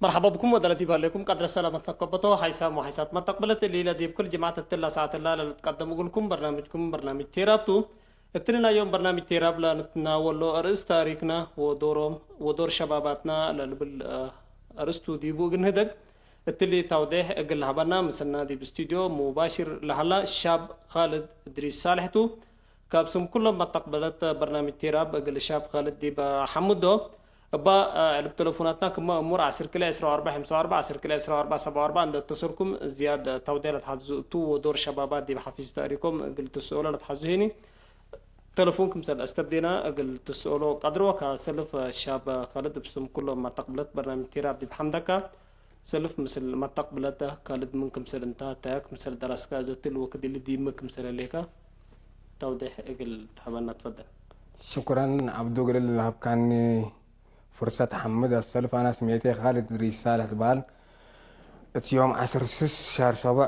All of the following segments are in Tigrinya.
مرحبا بكم ودلتي بالكم قدر السلامة تقبطو حيسام وحيسات ما تقبلت الليلة ديب كل جماعة التلا ساعة اللا لتقدم أقولكم برنامجكم برنامج تيرابتو. እትንናዮም በርናሚጅ ቴራብ ለንትናወሎ ርእስ ታሪክና ወዶሮም ወዶር ሸባባትና ለልብል ርእስቱ ዲቡ እግል ንህደግ እትሊ ታውዴሕ እግል ሀበና ምስልና ዲብ ስቱዲዮ ሙባሽር ለሀላ ሻብ ካልድ እድሪስ ሳልሕቱ። ካብ ስም ኩሎም መተቅበለት በርናሚጅ ቴራብ እግል ሻብ ካልድ ዲብ ሐምዶ እባ ዕልብ ተለፉናትና ክመ እሙር ዓስር ክልኤ ዕስራ ወኣርባዕ ሐምሳ ወኣርባዕ ዓስር ክልኤ ዕስራ ወኣርባዕ ሰብዓ ወኣርባዕ እንደ ተሰርኩም ዝያድ ታውዴሕ ለትሓዙ እቱ ወዶር ሸባባት ዲብ ሓፊዝ ታሪኮም እግል ትስእሎ ለትሓዙ ሄኒ። ተለፉን ክምሰል አስተብዴና እግል ትስእሎ ቀድሮ ከሰልፍ ሻብ ካልድ ብስም ኩሎም መተቅብለት በርናሚጅ ቴራብ ዲብ ሐምደካ ሰልፍ ምስል መተቅብለት ካልድ ምን ክምሰል እንታ ታያ ክምሰል ደረስካ ዘትል ወክድሊ ዲም ክምሰል ሌካ ታውዴሕ እግል ትሀበና ትፈደል። ሽኩረን ዓብዱ እግል ለሀብካኒ ፍርሰት ሐምድ አሰልፍ። አና ስሜቴ ካልድ እድሪስ ሳልሕ ትበሃል። እቲ ዮም ዓስር ስስ ሻር ሰቡዕ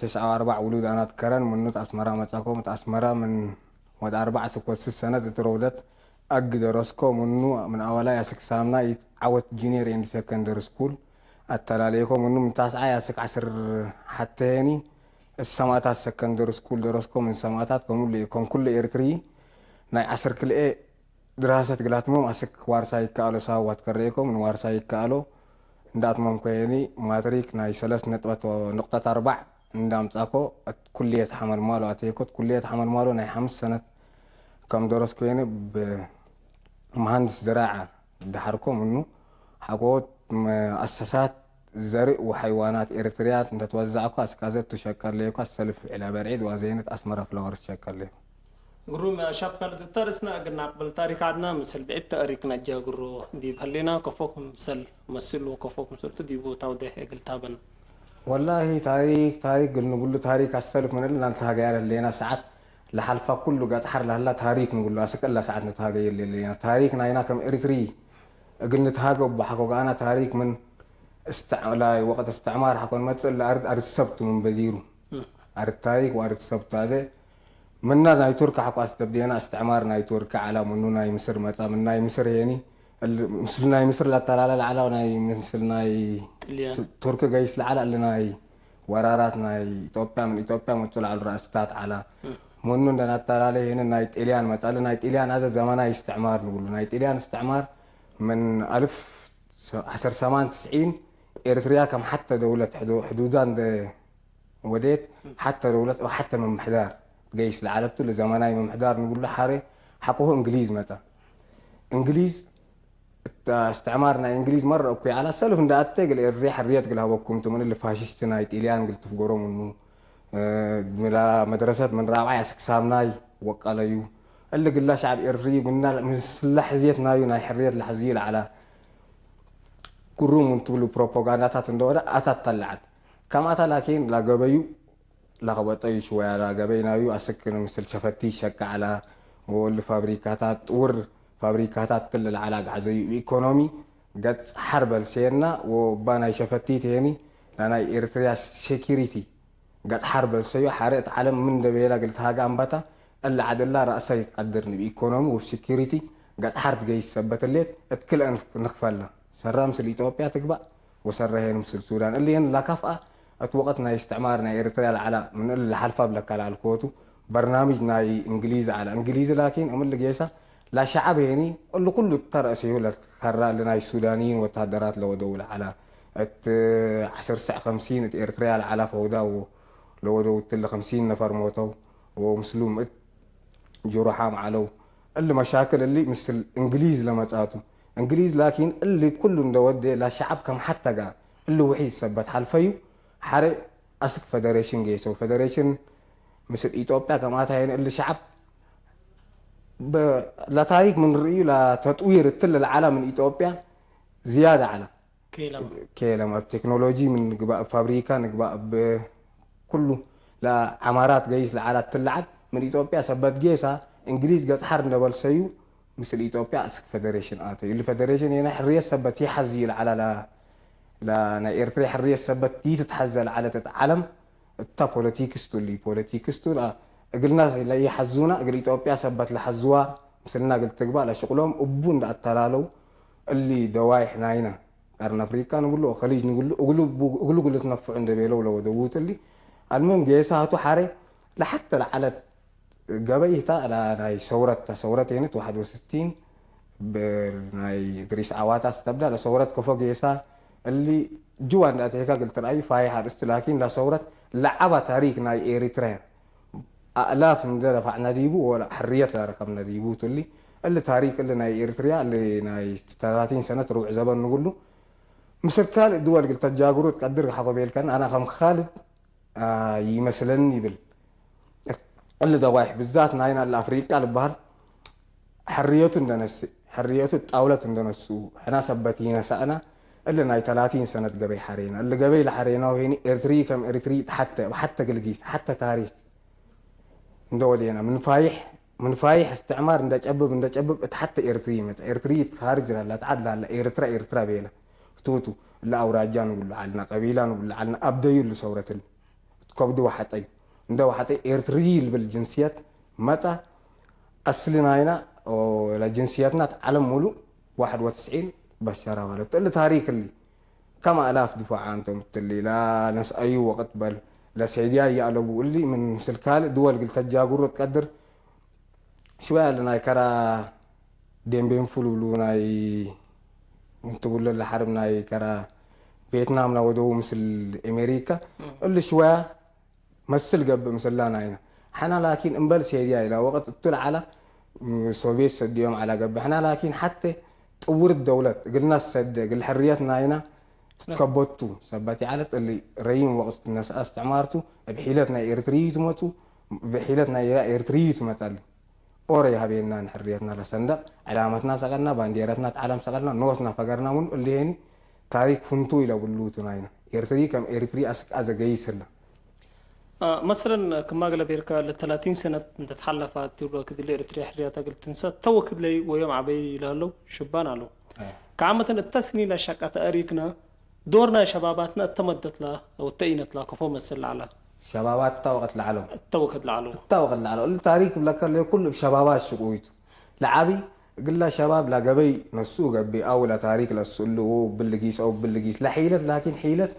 ተስዓ ወኣርባዕ ውሉድ አናት ከረን ምኑት አስመራ መጻኮም። እቲ አስመራ ምን ወድ አርባዕ ስኮት ስስ ሰነት እቲ ረውደት አግ ደረስኮ ምኑ ምን አወላይ አስክ ሳምናይ ዓወት ጁኒየር ኤንድ ሰከንደሪ ስኩል አተላለይኮ ምኑ ምን ታስዓይ አስክ ዓስር ሐተየኒ ሰማእታት ሰከንደሪ ስኩል ደረስኮ ምን ሰማእታት ከም ኩሉ ኤርትሪ ናይ ዓስር ክልኤ ድራሰት ግላትሞም አስክ ዋርሳይ ይከኣሎ ሳዋት ከረኤኮም ንዋርሳይ ይከኣሎ እንዳትሞም ኮየኒ ማትሪክ ናይ ሰለስት ነጥበት ንቕጠት ኣርባዕ እንዳምጻኮ ኩልየት ሓመልማሎ ኣተየኮት ኩልየት ሓመልማሎ ናይ ሓምስ ሰነት ከም ደረስ ኮየኒ ብመሃንድስ ዝራዓ ድሓርኮ ምኑ ሓቆት መኣሰሳት ዘርኢ ወሓይዋናት ኤርትርያት እንተትወዛዕኳ እስካዘት ትሸቀለየኳ ሰልፍ ዕላ በርዒድ ዋዘይነት ኣስመራ ፍላወርስ ትሸቀለየ ግሩም ሻብ ካልድ ተርእስና እግና ቅብል ታሪክ ዓድና ምስል ብዒድ ተእሪክና እጃ ግሮ ዲብ ህሌና ከፎኩም ሰል መስል ወከፎኩም ስርቱ ዲቡ ታውዴሕ እግል ታበን ወላሂ ታሪክ ታሪክ ግል ንብሉ ታሪክ ኣሰልፍ ምንል ናንተ ሃገያ ለሌና ሰዓት ለሓልፋ ኩሉ ጋጽሓር ላህላ ታሪክ ንብሉ ኣስቀላ ሰዓት ንተሃገየ ለሌና ታሪክ ናይና ከም ኤሪትሪ እግል ንተሃገ ባሓኮ ጋና ታሪክ ምን استعمار وقت استعمار حكون متصل لأرض أرض السبت من بديرو أرض تاريخ وأرض السبت هذا منا ناي ترك حكو أستبدينا استعمار ناي ترك على منو ناي مصر متا من ناي مصر يعني مثل ناي مصر لا تلا لا على ناي مثل ناي ترك جيس لعلى اللي ناي ورارات ناي إثيوبيا من إثيوبيا متصل على الرأستات على منو عندنا تلا لا هنا ناي طليان متا ناي طليان هذا زمان ناي استعمار نقول ناي طليان استعمار من ألف عشر ثمان تسعين إريتريا كم حتى دولة حدودان ده ወዴት ሓተ ደውለት ሓተ ምምሕዳር ገይስ ለዓለቱ ለዘመናዊ ምምሕዳር ንብሉ ሓረ ሓቆሁ እንግሊዝ መጻ እንግሊዝ እታ እስትዕማር ናይ እንግሊዝ መረ እኮ ዓላ ሰልፍ እንዳ ኣተ ግል ኤርትሪ ሕርየት ግል ሃበኩም ትምን እል ፋሽስት ናይ ጢልያን ግል ትፍገሮም ኑ ምላ መድረሰት ምን ራብዓይ ኣስክሳብ ናይ ወቀለዩ እል ግላ ሻዕብ ኤርትሪ ምና ምስላ ሕዝየት ናዩ ናይ ሕርየት ለሕዝዩ ለዓላ ግሩም እንትብሉ ፕሮፓጋንዳታት እንደወደ ኣታት ተለዓት ከም ኣታ ላኪን ላገበዩ ላኸበጠዩ ሽወያ ላገበይ ናዩ ኣስክን ምስል ሸፈቲ ሸቃዕላ ወወሉ ፋብሪካታት ጥውር ፋብሪካታት ትልል ዓላ ጋዕዘዩ ኢኮኖሚ ገጽ ሓር በልሰየና ወባ ናይ ሸፈቲ ተየኒ ናናይ ኤርትሪያ ሴኪሪቲ ገጽ ሓር በልሰዩ ሓረ እቲ ዓለም ምን ደበየላ ግልተሃጋ ኣንባታ እላ ዓደላ ራእሳ ይትቀድር ንብ ኢኮኖሚ ወብ ሴኪሪቲ ገጽ ሓር ትገይስ ሰበት ሌት እትክልአን ንክፈላ ሰራ ምስል ኢትዮጵያ ትግባእ ወሰረሄን ምስል ሱዳን እልየን ላካፍኣ እት ወቀት ናይ እስትዕማር ናይ ኤርትርያ ለዓላ ምን እል ለሓልፋ ብለካ ለዓል ኮቱ በርናምጅ ናይ እንግሊዝ ዓላ እንግሊዝ ላኪን እምል ጌሳ ላሸዓብ ሄኒ እሉ ኩሉ ተረእሲሁ ለትከራ እሊ ናይ ሱዳንይን ወታደራት ለወደው ለዓላ እት ዓስር ሰዕ ከምሲን እት ኤርትርያ ለዓላ ፈውዳ ለወደው እትሊ ከምሲን ነፈር ሞተው ወምስሉም እት ጅሩሓም ዓለው እሊ መሻክል እሊ ምስል እንግሊዝ ለመጻቱ እንግሊዝ ላኪን እሊ ኩሉ እንደወደ ላሸዓብ ከም ሓተጋ እሊ ውሒድ ሰበት ሓልፈዩ ሓረ ኣስክ ፈደሬሽን ጌሰው ፈደሬሽን ምስል ኢትዮጵያ ከምኣታ የን እሊ ሸዓብ ለታሪክ ምን ርእዩ ለተጥዊር እትል ለዓላ ምን ኢትዮጵያ ዝያዳ ዓላ ኬለም ኣብ ቴክኖሎጂ ምን ግባእ ፋብሪካ ንግባእ ብ ኩሉ ለዓማራት ገይስ ለዓላ ትልዓት ምን ኢትዮጵያ ሰበት ጌሳ እንግሊዝ ገጽሓር እንደበልሰዩ ምስል ኢትዮጵያ እስክ ፈደሬሽን ኣተዩ እሊ ፈደሬሽን የና ሕርየት ሰበት ይሓዝ እዩ ለዓላ ናይ ኤርትራ ሕርየት ሰበት ይትትሓዘ ለዓለት እት ዓለም እታ ፖለቲክስ ቱሊ ፖለቲክስ ቱ እግልና ለይሓዙና እግል ኢትዮጵያ ሰበት ለሓዝዋ ምስልና እግል ትግባእ ለሽቅሎም እቡ እንዳኣተላለው እሊ ደዋይሕ ናይና ቀርን ኣፍሪቃ ንብሉ፣ ኸሊጅ ንብሉ፣ እግሉ ቡ-፣ እግሉ ግሉ ትነፍዑ እንደ ቤለው ለወደውትሊ። ኣልሙም ጌሳቱ ሓሬ ለሓተ ለዓለት ገበይ ህታ ላ ናይ ሰውረት፣ ታ ሰውረት የነት ዋሕድ ወስቲን ብ-፣ ናይ ድሪስ ዓዋታ ስተብዳ ለሰውረት ከፎ ጌሳ እሊ ጅዋ እንዳተሄካ ግልትርኣዩ ፋይ ሓርስቱ ላኪን ለሰውረት ለዓባ ታሪክ ናይ ኤሪትራያ ኣእላፍ እንደ ደፋዕና ዲቡ ወላ ሕርየት ላረከብና ዲቡ ትሊ እሊ ታሪክ እሊ ናይ ኤሪትሪያ እሊ ናይ ተላቲን ሰነት ርቡዕ ዘበን ንብሉ ምስል ካልእ ድወል ግል ተጃግሩ ትቀድር ሓኮ ቤልከን ኣና ከም ካልድ ይመስለኒ ይብል። እሊ ደዋይሕ ብዛት ናይና እሊ ኣፍሪቃ ልበሃል ሕርየቱ እንደነስእ፣ ሕርየቱ ጣውለት እንደነስኡ፣ ሕና ሰበት ይነሳእና፣ እሊ ናይ ተላቲን ሰነት ገበይ ሓሬና። እሊ ገበይ ለሓሬናው ሄኒ ኤርትሪ ከም ኤርትሪ ተሓተ፣ ብሓተ ግልጊስ፣ ሓተ ታሪክ እንደወዴና፣ ምንፋይሕ፣ ምንፋይሕ እስትዕማር እንደጨብብ፣ እንደጨብብ፣ እቲ ሓተ ኤርትሪ ይመጽእ። ኤርትሪ ትኻርጅ ላላ፣ ትዓድ ላላ፣ ኤርትራ፣ ኤርትራ ቤላ። ቱቱ፣ እሊ ኣውራጃ ንብሉ ዓልና፣ ቀቢላ ንብሉ ዓልና፣ ኣብደዩ እሊ ሰውረትል። ከብዱ ወሓጠዩ። እንደ ወሓጠዩ ኤርትሪ ልብል ጅንስየት መጻ፣ ኣስሊ ናይና፣ ኦ፣ ለጅንስየትና ዓለም ሙሉእ ዋሕድ ወትስዒን በሸራ ማለት። እሊ ታሪክ እሊ፣ ከማ ኣላፍ ድፋዓ እንቶም ትሊ፣ ላ ነስኣዩ ወቅት በል፣ ለሴድያ እያለቡ እሊ፣ ምን ምስል ካልእ ድወል ግል ተጃጉሮ ትቀድር፣ ሽወያ እሊ ናይ ከራ ዴምቤንፉ ልብሉ ናይ እንትብሉ ለሓርብ ናይ ከራ ቬትናም ላወደዉ ምስል ኤሜሪካ፣ እሊ ሽወያ መስል ገብእ ምስላ ናይና። ሓና ላኪን እምበል ሴድያ ኢላ ወቅት እቱ ለዓላ፣ ም፣ ሶቪየት ሰዲዮም ዓላ ገብእ። ሕና ላኪን ሓተ ጥውርት ደውለት፣ እግልና ሰደ፣ እግል ሕርየት ናይና ትከበቱ፣ ሰበት ይዓለት እሊ ረይም ወቅት ነስኣ እስትዕማርቱ፣ እብ ሒለት ናይ ኤርትርዩ ትመጹ፣ እብ ሒለት ናይ ኤርትርዩ ትመጸሊ። ኦረ ይሃቤና ንሕርየትና ለሰንደቅ፣ ዕላመትና ሰቀልና፣ ባንዴረትና ተዓለም ሰቀልና፣ ኖስና ፈገርና ሙን እሊ ሄኒ፣ ታሪክ ፍንቱ ኢለብሉ ቱ ናይና። ኤርትሪ ከም ኤርትሪ ኣስቃ ዘገይስላ። አ፣ መሰለን ክማግለ ቤርካ ለተላቲን ሰነት እንተተሓለፋ ትብሎ ክድሊ ኤርትርያ ሕርያታ ግልትንሰ ተወክድለይ ወዮም ዓበይ ይልሃለው ሽባን ኣለው። አ። ከዓመተን እተስኒ ለሻቃ ተኣሪክና ዶርና ሸባባትና እተመደትላ ወተኢነትላ ከፎ መስል ላዕላ። ሸባባት እታ ወቀት ላዕሎ። እታ ወቀት ላዕሎ። እታ ወቀት ላዕሎ። እሉ ታሪክ ብለካ ለኩሉ ብሸባባት ሽቁይቱ። ለዓቢ ግላ ሸባብ ላገበይ ነሱ ገቢ ኣው ለታሪክ ለስሉ ብልጊስ ኣው ብልጊስ ለሒለት ላኪን ሒለት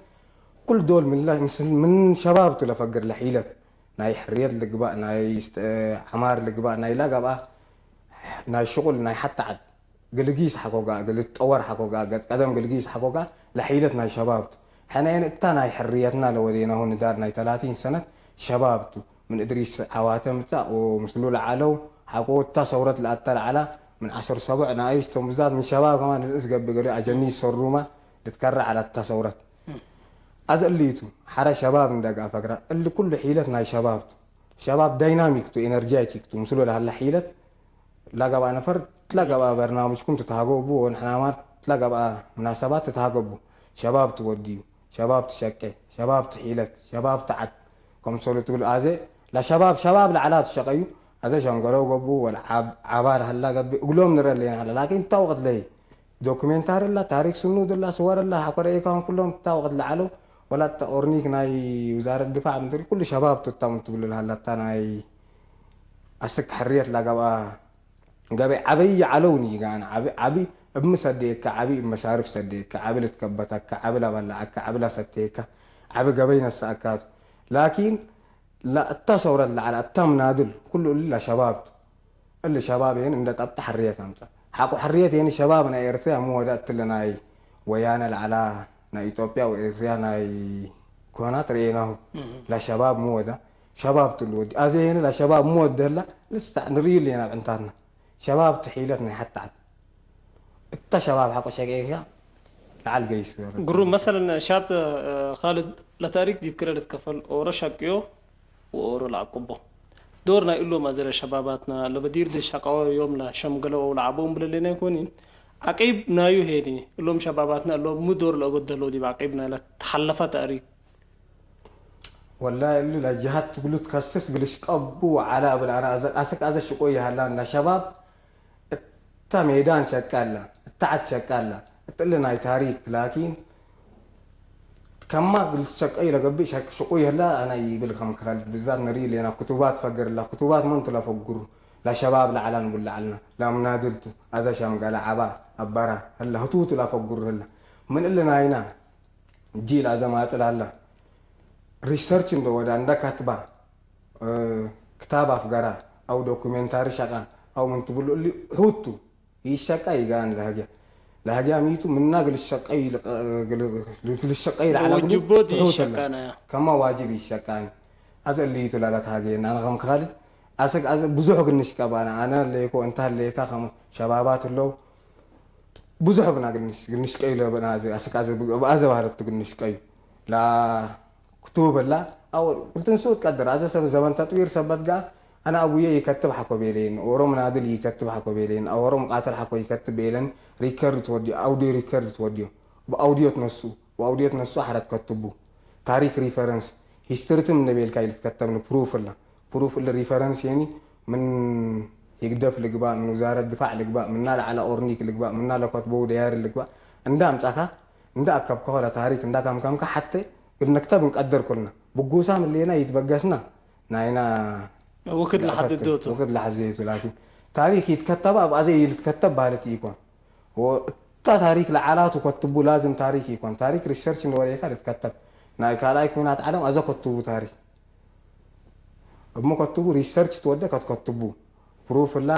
ኩል ዶል ምን ላ-፣ ምስ-፣ ምን ሸባብ ቱ ለፈግር ለሒለት ናይ ሕርየት ልግባእ ናይ ስተ-፣ ዓማር ልግባእ ናይ ላጋብኣ ናይ ሽቁል ናይ ሓታ ዓድ ግልጊስ ሓኮጋ፣ ግልጠወር ሓኮጋ፣ ገጽ ቀደም ግልጊስ ሓኮጋ ለሒለት ናይ ሸባብ ቱ። ሕናየን እታ ናይ ሕርየትና ለወዴናሁ ንዳር ናይ ተላቲን ሰነት ሸባብ ቱ። ምን እድሪስ ዓዋተ ምጻእ ወምስሉ ለዓለው ሓቆ እታ ሰውረት ለኣታ ለዓላ ምን ዓስር ሰቡዕ ንኣይስቶም ብዛት ምን ሸባብ ከማን ንርእስ ገብእ ገለ ኣጀኒ ሰሩማ ልትከራ ዓላ እታ ሰውረት። ኣዘ እልይቱ ሓረ ሸባብ እንደጋ ፈግራ እሊ ኩሉ ሒለት ናይ ሸባብ ቱ። ሸባብ ዳይናሚክ ቱ፣ ኤነርጃይቲክ ቱ፣ ምስሉ ለሃላ ሒለት ላጋብኣ ነፈር ትላጋብኣ በርናምጅኩም ትተሃገቡ ወንሕናማት ትላጋብኣ ምናሰባት ትተሃገቡ። ሸባብ ትወድዩ፣ ሸባብ ትሸቄ፣ ሸባብ ትሒለት፣ ሸባብ ትዓድ። ከምሰሉ ትብል ኣዘ ለሸባብ ሸባብ ለዓላ ትሸቀዩ። ኣዘ ሸንገረው ገቡ ወልዓብ ዓባር ሃላ ገቢ እግሎም ንረ ለይን ሃላ ላኪን ታውቅት ለይ ዶኩሜንታሪ ላ ታሪክ ስኑ ድላ ስወር ላ ሓኮረ ኢካውን ኩሎም ታውቅት ለዓለው ወላ ተ ኦርኒክ ናይ ውዛረት ድፋዕ ምድሪ ኩሉ ሸባብ ትታም ትብል ለሃላታ ናይ ኣስክ ሕርየት ላጋብኣ ገበይ ዓበይ ዓለውኒ ይጋን ዓቢ ዓቢ እብ ምሰደየካ ዓቢ እብ መሻርፍ ሰደየካ ዓቢ ልትከበተካ ዓቢ ላባላዓካ ዓቢ ላሰተየካ ዓቢ ገበይ ነሳእካቱ። ላኪን ላ እታ ሰውረት ለዓላ እታ ምናድል ኩሉ እሊ ላሸባብ እሊ ሸባብ ይን እንደ ጠብጣ ሕርየት ኣምጻ ሓቁ ሕርየት ይን ሸባብ ናይ ኤርትርያ ምወዳ እትለ ናይ ወያነ ለዓላ ናይ ኢትዮጵያ ወኤርትርያ ናይ ኮናት ርእናሁ። ላሸባብ ምወዳ ሸባብ ትሉ ወዲ ኣዘ ይን ላሸባብ ምወደላ ልስታዕ ንርእዩ ሌና ብዕንታትና ሸባብ ትሒለት ናይ ሓታዓት እታ ሸባብ ሓቆ ሸቂዕካ ለዓል ገይስ ገረ። ግሩም መሰለን ሻብ፣ እ፣ ካልድ ለታሪክ ዲብ ክረድት ከፈል ኦሮ ሻቅዮ ወኦሮ ለዓቅቦ ዶር ናይ እሎም ኣዘረ ሸባባትና ለበዲር ደ ሻቃዎ ዮም ለሸምገለው ለዓቦም ብለሌና ይኮኒ ዓቂብ ናዩ ሄኒ እሎም ሸባባትና እሎም ምዶር ለኦበደሎ ዲብ ዓቂብ ናይ ለተሓለፋ ታሪክ። ወላሂ እሉ ለጅሃድ ትግሉ ትከስስ ግልሽ ቀቡ ወዓላ እብል ኣነ ኣዘ-፣ ኣሰክ ኣዘ ሽቆ ይሃላን ለሸባብ እታ ሜዳን ሸቃላ እታ ዓድ ሸቃላ እትእሊ ናይ ታሪክ ላኪን ከማ ግልስ ሸቀ ይለገብእ ሸቅ ሽቁ ይህላ ኣነ ይብል ከም ክኸል ብዛት ንርኢ ሌና ክቱባት ፈግር ላ ክቱባት መን ትለፈጉሩ ለሸባብ ለዓላ ንብል ለዓልና ለምናድልቱ ኣዘ ሸምገላ ዓባ ኣባራ ህላ ህቱቱ ላፈጉሩ ህላ ምን እለ ናይና ጂል ኣዘማጽል ኣላ ሪሰርች እንደ ወዳ እንደ ከትባ ክታብ ኣፍገራ ኣው ዶኩሜንታሪ ሸቃ ኣው ምን ትብሉ እሊ ሑቱ ይሸቃ ይጋን ለህግያ ለህግያ ሚቱ ምና ግልሸቀይ ግልሸቀይ ለዓላ ግሉ ወጅቦት ትሑት ይሸቃና ከማ ዋጅብ ይሸቃኒ ኣዘ እልይቱ ላላት ሃገየና ኣነ ከም ካልድ ኣሰግ ኣዘ ብዙሕ ግንሽ ቀባና ኣነ ለይኮ እንታ ለይካ ከም ሸባባት ለው ብዙሕ ብና ግንሽ ግንሽ ቀዩ ለበና ኣዘ ኣሰግ ኣዘ ኣዘ ባህረቱ ግንሽ ቀዩ ላ ክትውበላ ኣው ክልትን ሱት ቀድር ኣዘ ሰብ ዘበን ተጥዊር ሰበት ጋ ኣነ ኣቡየ ይከትብ ሓኮ ቤሌን ኦሮም ናድል ይከትብ ሓኮ ቤሌን ኦሮም ቃተል ሓኮ ይከትብ ቤለን ሪከርድ ትወዲዮ ኣውዲዮ ሪከርድ ትወዲዮ ብኣውዲዮ ትነሱ ብኣውዲዮ ትነሱ ሓረት ከትቡ ታሪክ ሪፈረንስ ሂስትሪ ትም እንደቤልካ ኢሉ ትከተብኒ ፕሩፍ እላ ፕሩፍ እሊ ሪፈረንስ የኒ ምን ህግደፍ ልግባእ ምን ውዛረት ድፋዕ ልግባእ ምና ለዓላ ኦርኒክ ልግባእ ምና ለኮትበው ደያሪ ልግባእ እንዳ ኣምጻካ እንዳ ኣከብካ ኮላ ታሪክ እንዳ ካምካምካ ሓተ ግድ ነክተብ እንቀደር ኮልና ብጉሳ ምሌና ይትበገስና ናይና ወክድ ለሓድዶቱ ወክድ ለሓዘየቱ ላኪን ታሪክ ይትከተብ ኣብ ኣዘይ ይልትከተብ ባህለት ይኮን እታ ታሪክ ለዓላቱ ከትቡ ላዝም ታሪክ ይኮን ታሪክ ሪሰርች እንደወረየካ ልትከተብ ናይ ካልኣይ ኩናት ዓለም ኣዘ ከትቡ ታሪክ እሞ ከትቡ ሪሰርች ትወደ ከትከትቡ ፕሩፍ ላ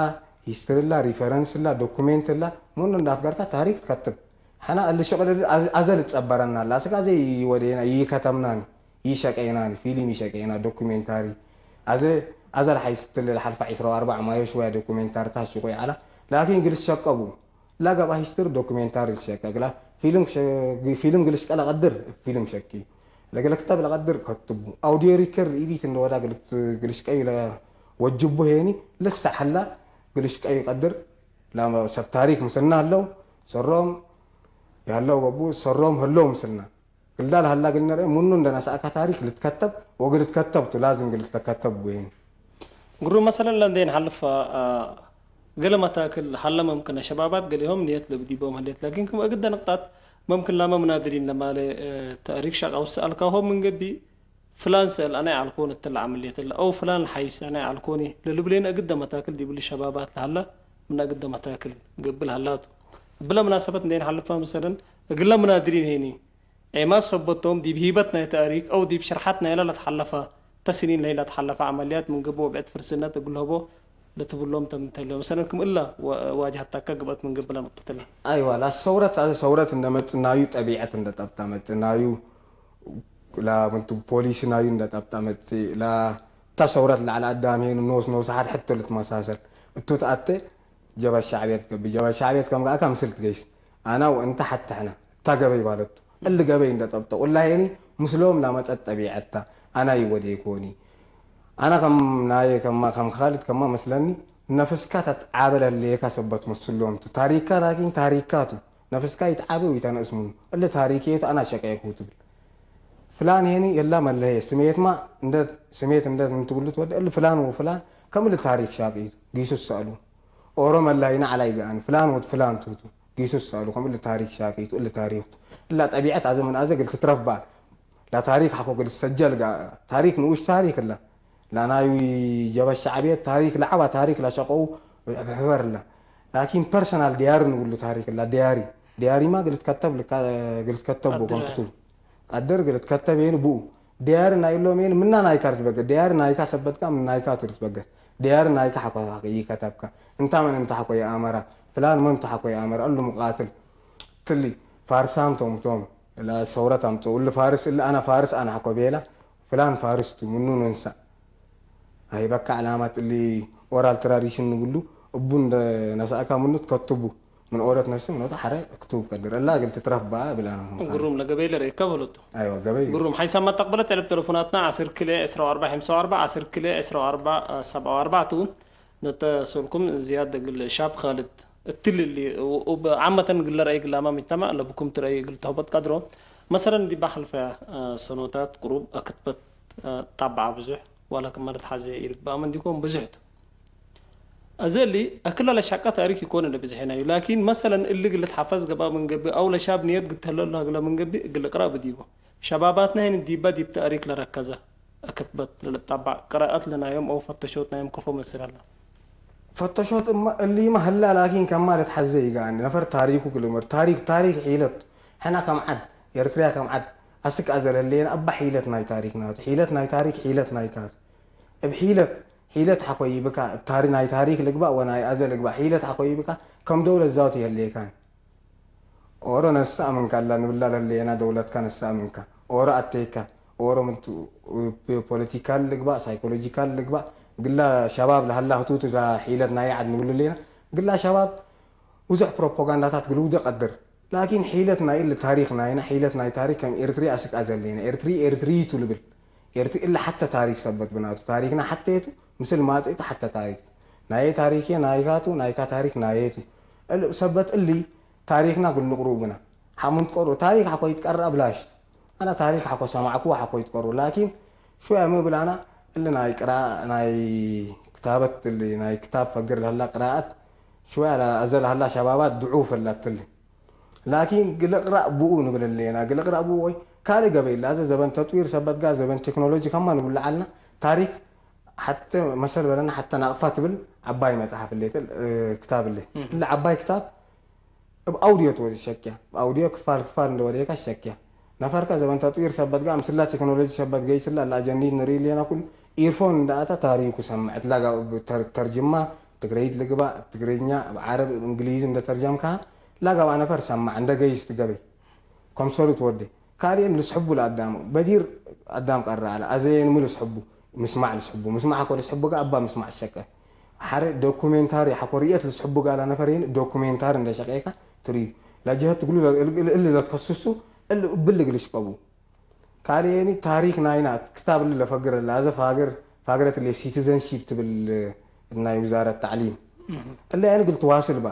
ሂስትሪ ላ ሪፈረንስ ላ ዶኩሜንት ላ ምኑ እንዳፍገርካ ታሪክ ትከትብ ሓና እልሸቀ ኣዘ ልጸበረና ኣላ ስጋ ኣዘ ይወደና ይከተምናኒ ይሸቀይናኒ ፊልም ይሸቀይና ዶኩሜንታሪ ኣዘ ኣዘ ለሓይ ስትል ለሓልፋ ዒስራ ኣርባዕ ማዮ ሽወያ ዶኩሜንታሪ ታሽቆ ይዓላ ላኪን ግልስ ሸቀቡ ላጋብ ሂስትሪ ዶኩሜንታሪ ዝሸቀ ግላ ፊልም ክሸ- ፊልም ግልሽ ቀለ ቀድር ፊልም ሸኪ ለገለ ክታብ ለቀድር ከትቡ ኣውዲዮ ሪከር ኢዲት እንደወዳ ግልሽ ቀዩ ወጅቡ ሄኒ ልሳ ሐላ ግልሽ ቀዩ ቀድር ላ ሰብ ታሪክ ምስልና ኣለው ሰሮም ያለው ገቡ ሰሮም ህለው ምስልና ግልዳል ሀላ ግል ነርእ ሙኑ እንደነሳእካ ታሪክ ልትከተብ ወግል ትከተብ ቱ ላዝም ግል ተከተብ ወይን ግሩ መሰለን ለንደይን ሓልፋ ገለ መታክል ሃለ መምክነ ሸባባት ገሊሆም ንየት ለብዲቦም ህሌት ላኪን ክም እግደ ንቅጣት መምክን ላመ ምናድሪን ለማለ ተእሪክ ሻቃ ውስኣልካ ሆም ምን ገቢ ፍላን ሰእል ኣናይ ኣልኮን እትላ ዓምልየት ለ ኣው ፍላን ሓይስ ኣናይ ኣልኮኒ ለልብሌን እግደ መታክል ዲብሊ ሸባባት ለሃላ ምና እግደ መታክል ገብል ሃላቱ ብለ ምናሰበት እንደይን ሓልፋ ምሰለን እግለ ምናድሪን ሄኒ ዔማ ሰቦቶም ዲብ ሂበት ናይ ተእሪክ ኣው ዲብ ሽርሓት ናይላ ለትሓለፈ ተስኒን ለይላ ተሓለፈ ዓመልያት ምን ግብ ወብዕት ፍርስነት እግል ህቦ ለትብሎም ተምተለ መሰለን ክም እላ ዋጅሃታካ ግብአት ምን ግብ ለንቅጥትላ። ኣይዋ ላ ሰውረት ኣዚ ሰውረት እንደ መጽናዩ ጠቢዐት እንደ ጠብጣ መጽናዩ ላ ምንቱ ፖሊሲ ናዩ እንደ ጠብጣ መጽ ላ እታ ሰውረት ለዓለ ኣዳም ሄኑ ኖስ ኖስ ሓድ ሕቶ ልትመሳሰል እቱ ተኣተ ጀባ ሻዕብየት ገብ ጀባ ሻዕብየት ከም ከኣካ ምስል ትገይስ ኣናው እንተ ሓተሕና እታ ገበይ ባለቱ እሊ ገበይ እንደ ጠብጠቁ እላ ሄኒ ምስሎም ላመጸት ጠቢዐታ ኣና ይወደይ ኮኒ ኣና ከም ናየ ከማ ከም ካልድ ከማ መስለኒ ነፍስካ ተትዓበለ ለየካ ሰበት መስሎም ቱ ታሪካ ላኪን ታሪካ ቱ ነፍስካ ይትዓበ ወይ ተነእስ ምኑ እሊ ታሪክ የቱ ኣና ሸቀየኩ ትብል ፍላን ሄኒ የላ መለየ ስሜትማ እንደ ስሜት እንደ እንትብሉ ትወደ እሊ ፍላን ወፍላን ከም እሊ ታሪክ ሻቂቱ ጊሱ ሰእሉ ኦሮ መላይና ዓላይ ገኣኒ ፍላን ወት ፍላን ቱቱ ጊሱ ሰእሉ ከም እሊ ታሪክ ሻቂቱ እሊ ታሪክ እላ ጠቢዐት ኣዘ ምን ኣዘ ግል ትትረፍ በኣል ላ ታሪክ ሓኮ ግል ሰጀል ጋ ታሪክ ንኡሽ ታሪክ እላ ላናዩ ጀበ ሻዕብየት ታሪክ ለዓባ ታሪክ ላሸቀው ሕበር እላ ላኪን ፐርሰናል ዲያሪ ንብሉ ታሪክ እላ ዲያሪ ዲያሪማ ግልትከተብ ግልትከተብ ቀድረ። ቦቆም ክቱብ ቀድር ግልትከተብ የን ብኡ ዲያሪ ናይ ሎም የን ምና ናይካ ርትበገ ዲያሪ ናይካ ሰበትካ ምን ናይካ ቱ ርትበገ ዲያሪ ናይካ ሓኮ ይከተብካ እንታ መን እንታ ሓኮ የኣመራ ፍላን መን እንታ ሓኮ የኣመራ እሉ ምቃትል ትሊ ፋርሳም ቶም ቶም እላ ሰውረት ኣምፀው እሊ ፋርስ እሊ ኣና ፋርስ ኣና ሓኮ ቤላ ፍላን ፋርስ ቱ ምኑ ነንሳ ኣይበካ ዕላማት እሊ ኦራል ትራዲሽን ንብሉ እቡ እንደ ነሳእካ ምኑ ትከትቡ ምን ኦረት ነስም ኖታ ሓረ ክትቡ ቀድር እላ ግን ትትረፍ በኣ ብላ ግሩም ለገበይ ለርእካ በለቶ ኣይዋ ገበይ ግሩም ሓይሳ ማታቅበለት ዕልብ ቴሌፎናትና ዓስር ክልኤ ዕስራ ኣርባ ሓምሳ ኣርባ ዓስር ክልኤ ዕስራ ኣርባ ሰብዓ ኣርባ ትውን ነተሰልኩም ዝያድ ግል ሻብ ካልድ እትልሊ ዓመተን ግል ረአይ ግላማ ሚተማ ለብኩም ትረአይ ግል ተህበት ቀድሮ መሰለን ዲባ ሓልፈያ ሰኖታት ቁሩብ ኣክትበት ጣብዓ ብዙሕ ዋላ ክመረት ሓዘ ይርግባእመ እንዲኮም ብዙሕ ቱ። እዚ እሊ ኣክለ ለሻቀ ተእሪክ ይኮን ለብዝሕናዩ ላኪን መሰለን እሊ ግልት ሓፈዝ ገባ መንገቢ ኣው ለሻብ ንየት ግተለሉ ሀግለ መንገቢ እግል ቅራ ብዲቦ ሸባባትና ይን ዲባ ዲብ ተእሪክ ለረከዘ ኣክትበት ለልጣባዕ ቅራኣት ለናዮም ኣው ፈተሾት ናዮም ከፎ መስል ኣላ። ፈተሾት እማ እሊማ ህላ ላኪን ከማ ለትሓዘ ይጋኒ ነፈር ታሪኩ ግልምር ታሪክ ታሪክ ሒለት ሕና ከም ዓድ፣ ኤርትርያ ከም ዓድ ኣስክ ኣዘለለየን ኣባ ሒለት ናይ ታሪክ ናቱ፣ ሒለት ናይ ታሪክ፣ ሒለት ናይ ካት። እብ ሒለት፣ ሒለት ሓኮይብካ፣ እብ ታሪ-፣ ናይ ታሪክ ልግባእ ወናይ ኣዘ ልግባእ፣ ሒለት ሓኮይብካ፣ ከም ደውለት ዛውት የህልየካን። ኦሮ ነሳ ኣምንካ ኣላ ንብላ ለህልየና ደውለትካ ነሳ ኣምንካ። ኦሮ ኣተይካ፣ ኦሮ ምንቱ፣ ፖለቲካል ልግባእ፣ ሳይኮሎጂካል ልግባእ፣ ግላ ሸባብ ለሃላ ህቱቱ እዛ ሒለት ናይ ዓድ ንብሉ ኣለና። ግላ ሸባብ ብዙሕ ፕሮፓጋንዳታት ግልውደ ቀድር። ላኪን ሒለት ናይ እሊ ታሪኽ ናይና፣ ሒለት ናይ ታሪኽ ከም ኤርትሪ ኣስቃ ዘለና። ኤርትሪ፣ ኤርትሪ ቱ ልብል። ኤርትሪ እሊ ሓተ ታሪኽ ሰበት ብናቱ። ታሪኽና ሓተየቱ፣ ምስል ማጽእቱ ሓተ ታሪኽ። ናየ ታሪኽ ናይካቱ፣ ናይካ ታሪኽ ናየቱ። እል-፣ ሰበት እሊ ታሪኽና ግንቅሩ ብና። ሓሙንት ቀሩ። ታሪኽ ሓኮ ይትቀራ ብላሽቱ። ኣና ታሪኽ ሓኮ ሰማዕኩ፣ ሓኮ ይትቀሩ። ላኪን ሽወያ ምብላና እሊ ናይ ቅራ-፣ ናይ ክታበት እሊ ናይ ክታብ ፈግር ለህላ ቅራኣት ሽወያ ላ-፣ ኣዘ ለህላ ሸባባት ድዑ ፈላትሊ። ላኪን ግልቕራእ ብኡ ንብል ኣለና። ግልቕራእ ብኡ ወይ ካልእ ገበይ ኣላ። ኣዘ ዘበን ተጥዊር ሰበት ጋ ዘበን ቴክኖሎጂ ከማ ንብሉ ዓልና። ታሪኽ ሓተ መሰል በለና ሓተ ናቕፋ ትብል ዓባይ መጽሓፍ እሌ ትል-፣ እ፣ ክታብ እሌ። እም። እለ ዓባይ ክታብ እብ ኣውድዮ ትወ-፣ ሸክያ። እብ ኣውድዮ ክፋል ክፋል እንደወደየካ ሸክያ። ነፈርካ ዘበን ተጥዊር ሰበት ጋ ምስላ ቴክኖሎጂ ሰበት ገይስላ ኣላ ኣጀኒት ንርኢ ኣለና ኩሉ ኢርፎን እንዳኣታ ታሪኹ ሰምዕ። እትላጋ ተር-፣ ተርጅማ ትግረይት ልግባእ፣ እብ ትግርኛ፣ እብ ዓረብ፣ እብ እንግሊዝ እንደተርጀምካ ላጋብ ኣነፈር ሰማዕ፣ እንደ ገይስ ትገበይ። ከምሰሉ ትወደ። ካልእም ልስሕቡ ለኣዳም። በዲር ኣዳም ቀራ ኣለ። ኣዘየንሙ ልስሕቡ። ምስማዕ ልስሕቡ። ምስማዕ እኮ ልስሕቡ ጋ ኣባ ምስማዕ ሸቀ። ሓረ ዶኩሜንታሪ ሓኮ ርእየት ልስሕቡ ጋላ ነፈር ይን ዶኩሜንታሪ እንደ ሸቀካ ትርእዩ። ላጅሀት ትግሉ እል-፣ እል-፣ እል ለትከስሱ እል ብልግ ልሽቀቡ። ካልእኒ ታሪክ ናይና ክታብ እል ለፈግር ኣለ። ኣዘ ፋግር፣ ፋግረት ለ ሲቲዘንሺፕ ትብል ናይ ውዛረት ታዕሊም። እለ ያኒ ግል ትዋስል ባ።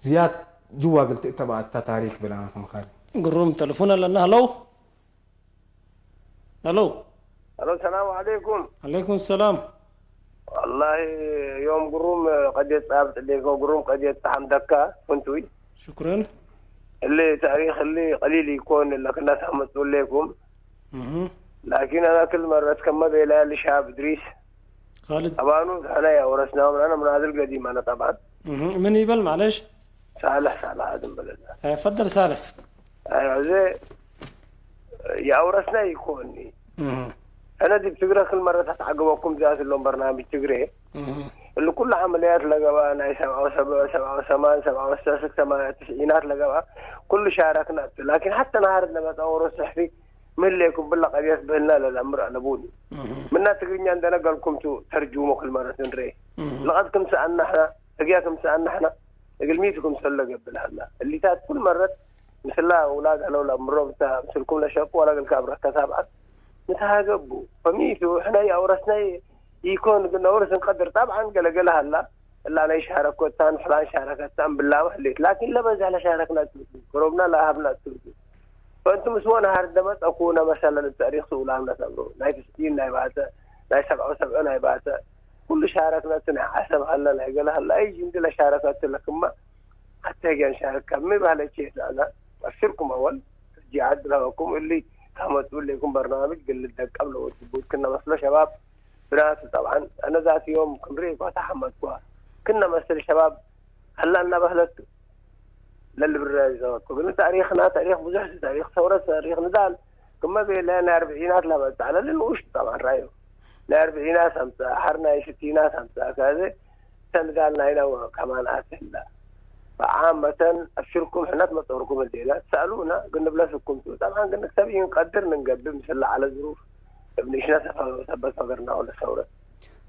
ዝያድ ጅዋ ግል ትእተባ ኣታ ታሪክ ብላና ተምኻሪ። ግሩም ተለፎን ኣለና። ሃሎ። ሃሎ። ኣሎ፣ ሰላም ዓለይኩም። ዓለይኩም ሰላም። ወላሂ፣ ዮም ግሩም ቀድየት ጻብ ጽዴኮ፣ ግሩም ቀድየት ጻሓም ደካ፣ ፍንቱይ። ሽኩረን። እሊ ታሪኽ እሊ ቀሊል ይኮን፣ ለክና ታመጹ ለይኩም። እህ። ላኪን ኣና ክል መረት ከመ ቤላ ልሻብ እድሪስ። ካልድ። ጠባኑ፣ ኣና ያወረስናም፣ ኣና ምናዝል ገዲም፣ ኣና ጠባን። እህ። ምን ይበል ማለሽ? ሳልሕ፣ ሳልሕ ኣድም በለና። እ፣ ፈደል ሳልሕ። ኣይ፣ እዚ የኣውረስና ይኮኒ። እህ። ኣነ ዲብ ትግረ ክል መረታት ዓገበኩም ዛት እሎም በርናምጅ ትግሬ። እህ። እሉ ኩሉ ዓመልያት ለገባ ናይ ሰብኣዊ ሰበ-፣ ሰብኣዊ ሰማን፣ ሰብኣዊ ሰስክ፣ ሰማንያ ትስዒናት ለገባ ኩሉ ሻረክና እቱ። ላኪን ሓተ ናሃር ለመጣ ወሮ ስሕፊ ምህሌኩም ብላ ቀብየት ብህልና ለለምር ኣለቡኒ። እህ። ምና ትግርኛ እንደነገልኩም ቱ ተርጅሙ ክል መረት ንሬ። እህ። ለቐድ ክምሰኣና ሕና፣ ህግያ ክምሰኣና ሕና፣ እግል ሚቱ ክምሰሎ ገብልሃላ። እሊታት ኩል መረት ምስላ ውላድ ኣለው ለምሮ ብታ ምስልኩም ለሸቁ ወላ ገልካ ኣብ ረከታ ብዓት ምትሃገቡ። ፈሚቱ ሕና የኣውረስና ይኮን ግን ነውርስ እንቀድር ጣብዓን ገለገለ ሃላ እላ ናይ ሻረኮታን ፍላን ሻረከታን ብላማ ህሌት ላኪን ለበዛ ለሻረክና ትብሉ ቅሮብና ለሃብና ትብሉ ፈንቱ ምስ ወነ ሃር ደመጸኩ ነመሰለ ልተሪክ ስኡላም ነሰብሩ ናይ ትስዒን ናይ ባተ ናይ ሰብዓዊ ሰብዐ ናይ ባተ ኩሉ ሻረክነቱ ናይ ዓሰብ ሃለ ናይ ገለ ሃለ ኣይ ጅንዲ ለሻረከቱ ለክማ ኣተገን ሻረክ ካብ ምባለ ቼት ኣና ኣስርኩም ኣወል ጅዓድ ለወኩም እሊ ታመጡ ለይኩም በርናምጅ ግል ደቀም ለወድቡት ክነ መስሎ ሸባብ ብራቱ ጠብዓን ኣነ ዛት ዮም ክንርኢ እኳ ተሓመድኳ ክነ መስል ሸባብ ሃላ እናበህለቱ ለልብረ ይዘወርኩ ግን ታሪኽና ታሪኽ ብዙሕ ታሪኽ ሰውረት ታሪኽ ንዳል ክመ ቤለ ናይ ኣርብዒናት ለመጽእ ለሊ ንኡሽ ጠብዓን ራዩ ናይ ኣርብዒናት ኣምጽእ ሓር ናይ ሽቲናት ኣምጽእ ከዚ ተንዳል ናይና ከማን ኣትላ ብዓመተን ኣብ ሽርኩም ሕነት መጠርኩም እንዴና ትሰእሉና ግን ንብለስኩም ቱ ጠብዓን ግን ክተብ ይንቀድር ንንገብር ምስላ ዓለ ዝሩፍ እብ ንእሽና ሰፈ-፣ ሰበት ፈገርና ወለ ሰውረት።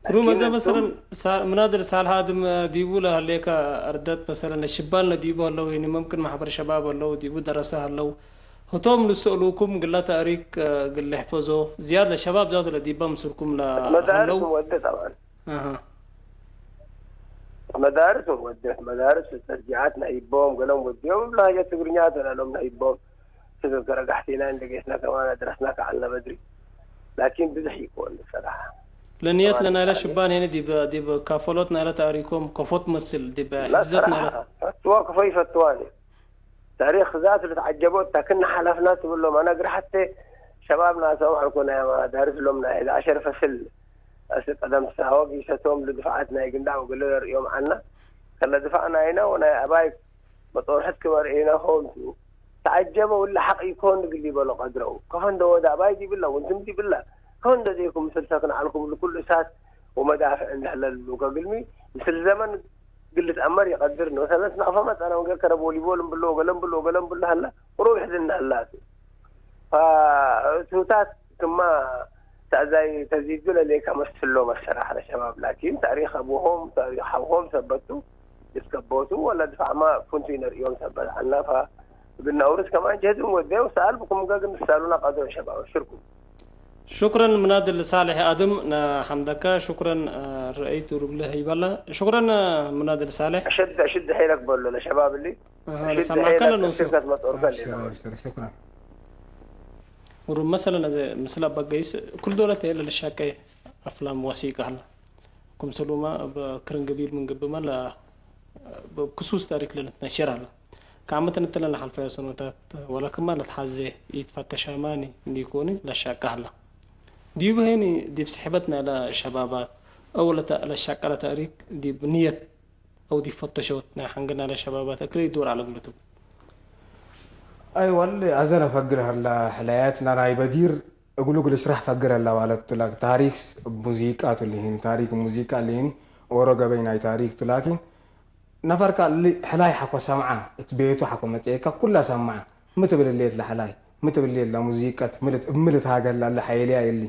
ሩም፣ እዘ ላኪን መሰለን እቱም ሳ-፣ ምናድር ሳልሃ ድም ዲቡ ለሃሌከ ኣርደት መሰለን ለሽባል ነዲቡ ኣለዉ፣ ይኒ መምክን ማሕበር ሸባብ ኣለዉ፣ ዲቡ ደረሰ ኣለዉ። ህቶም ልስእሉኩም ግላ ታሪክ፣ እ፣ ግል ሕፈዞ፣ ዝያድ ለሸባብ ዛቱ ለዲባ ምስልኩም ለ-፣ መዳርስ ኣለዉ። ወደ ጠብዓን። ኣሃ። መዳርስ ወደ፣ መዳርስ ተርጂዓት ናይ ቦም፣ ገሎም ወዲዮም፣ ብላሃጀ ትግርኛ ተላሎም ናይ ቦም። ስግብ ተረጋሕቲና እንደጌስና ከማን ኣድረስና ከዓልና በድሪ። ላኪን ብዙሕ ይኮን ሰራሓ። ለንየት ከማን ለናይለ ተዓሊ። ሽባን ሄኒ ዲብ፣ ዲብ ካፈሎት ናይለ ተኣሪኮም ከፎት መስል ዲብ ላ ሕፍዘት ናይለ ሰራሓ። ፈትዋ ክፎ ይፈትዋን እዩ። ታሪኽ ዛት ልትዓጀቦ እታ ክና ሓላፍና ትብሎም። ኣነ እግሪ ሓቴ ሸባብ ናሰኦም ዓልኮ ናይ ዳርስ ሎም ናይ ለኣሸር ፈስል ኣስ ቀደም ሳወግ ይሰቶም ልድፍዓት ናይ ግንዳ ወገለ ርእዮም ዓና። ከለ ድፋዕ ናይና ወናይ ኣባይ መጦርሕት ክመርእና ሆምቱ። ተዓጀበ ውላ ሓቕ ይኮን ግሊ በሎ ቀድረው። ከኸንደ ወዳ ባይ ዲብላ፣ ውንትም ዲብላ። ከኸንደ ዘይኩም ምስል ሰክን ዓልኩም ልኩሉ እሳት ወመዳፍዕ እንደሕለሉ ከግልሚ። ምስል ዘመን ግልት ኣመር ይቐድር ነው። ሰለስ ናቕፈ መጠና ወገ ከረብ ወሊቦል እምብሎ፣ ወገለ እምብሎ፣ ወገለ እምብሎ ሃላ። ቁሩብ ይሕዝና ሃላ። ፋ-፣ እቱታት ክማ ታእዛይ ተዚዱ ለሌካ መስሎ መሰራሕ ለሸባብ። ላኪን ታሪኽ ኣቡሆም፣ ታሪኽ ሓውሆም ሰበቱ፣ ይስከቦቱ፣ ወላ ድፋዕማ ኩንቱ ይነርእዮም ሰበት። ሓናፋ ብናውርስ ከማን ጀህዝም ወደው ሰኣል ብኩም ገግን ሳሉና ቀድሮ ሸባብ። ሽርኩም። شكرًا مناد الصالح آدم، نا حمدك. شكرًا، آه، رأيت رجله هيبلا. شكرًا، آه، مناد الصالح. أشد، أشد حيلك بقول له، شباب اللي آه، أشد لسه ما حيلك كان نوصل. شركة مطور قال لي. أبشر، أبشر، شكرًا. ورب مثلًا إذا مثل أبا قيس، كل دولة هي للشاكي أفلام وثيقة هلا. كم سلوما بكرن قبيل من قبل ما لا بكسوس تاريخ للتنشر هلا. ካብ መተንተን ለሓልፈዮ ሰኖታት ወላ ክማ ለትሓዜ ይትፈተሻ ማኒ እንዲኮኒ ለሻቃ ሃላ። ዲብ ሄኒ ዲብ ስሕበትና ለሸባባት፣ ኣው ለተ-፣ ለሻቃ ለተእሪክ ዲብ ንየት ኣው ዲብ ፈተሾት ናይ ሓንገና ለሸባባት እክለ ይዶር ኣለግልቱ። أيوة، اللي أزل فقر هلا حلاياتنا راي بدير. እግሉ እግል ሽራሕ ፈግር ኣላ ማለት ቱ ላኪን ታሪክ ሙዚቃ ቱ ልሂኒ፣ ታሪክ ሙዚቃ ልሂኒ። ኦሮ ገበይ ናይ ታሪክ ቱ ላኪን ነፈርካ ል-፣ ሕላይ ሓኮ ሰምዓ፣ እት ቤቱ ሓኮ መጽኤካ ኩላ ሰምዓ። ምትብል ሌት ለሕላይ፣ ምትብል ሌት ለሙዚቀት፣ ምልት፣ ምልት ሃገር ላለ ሓይልያ የሊ።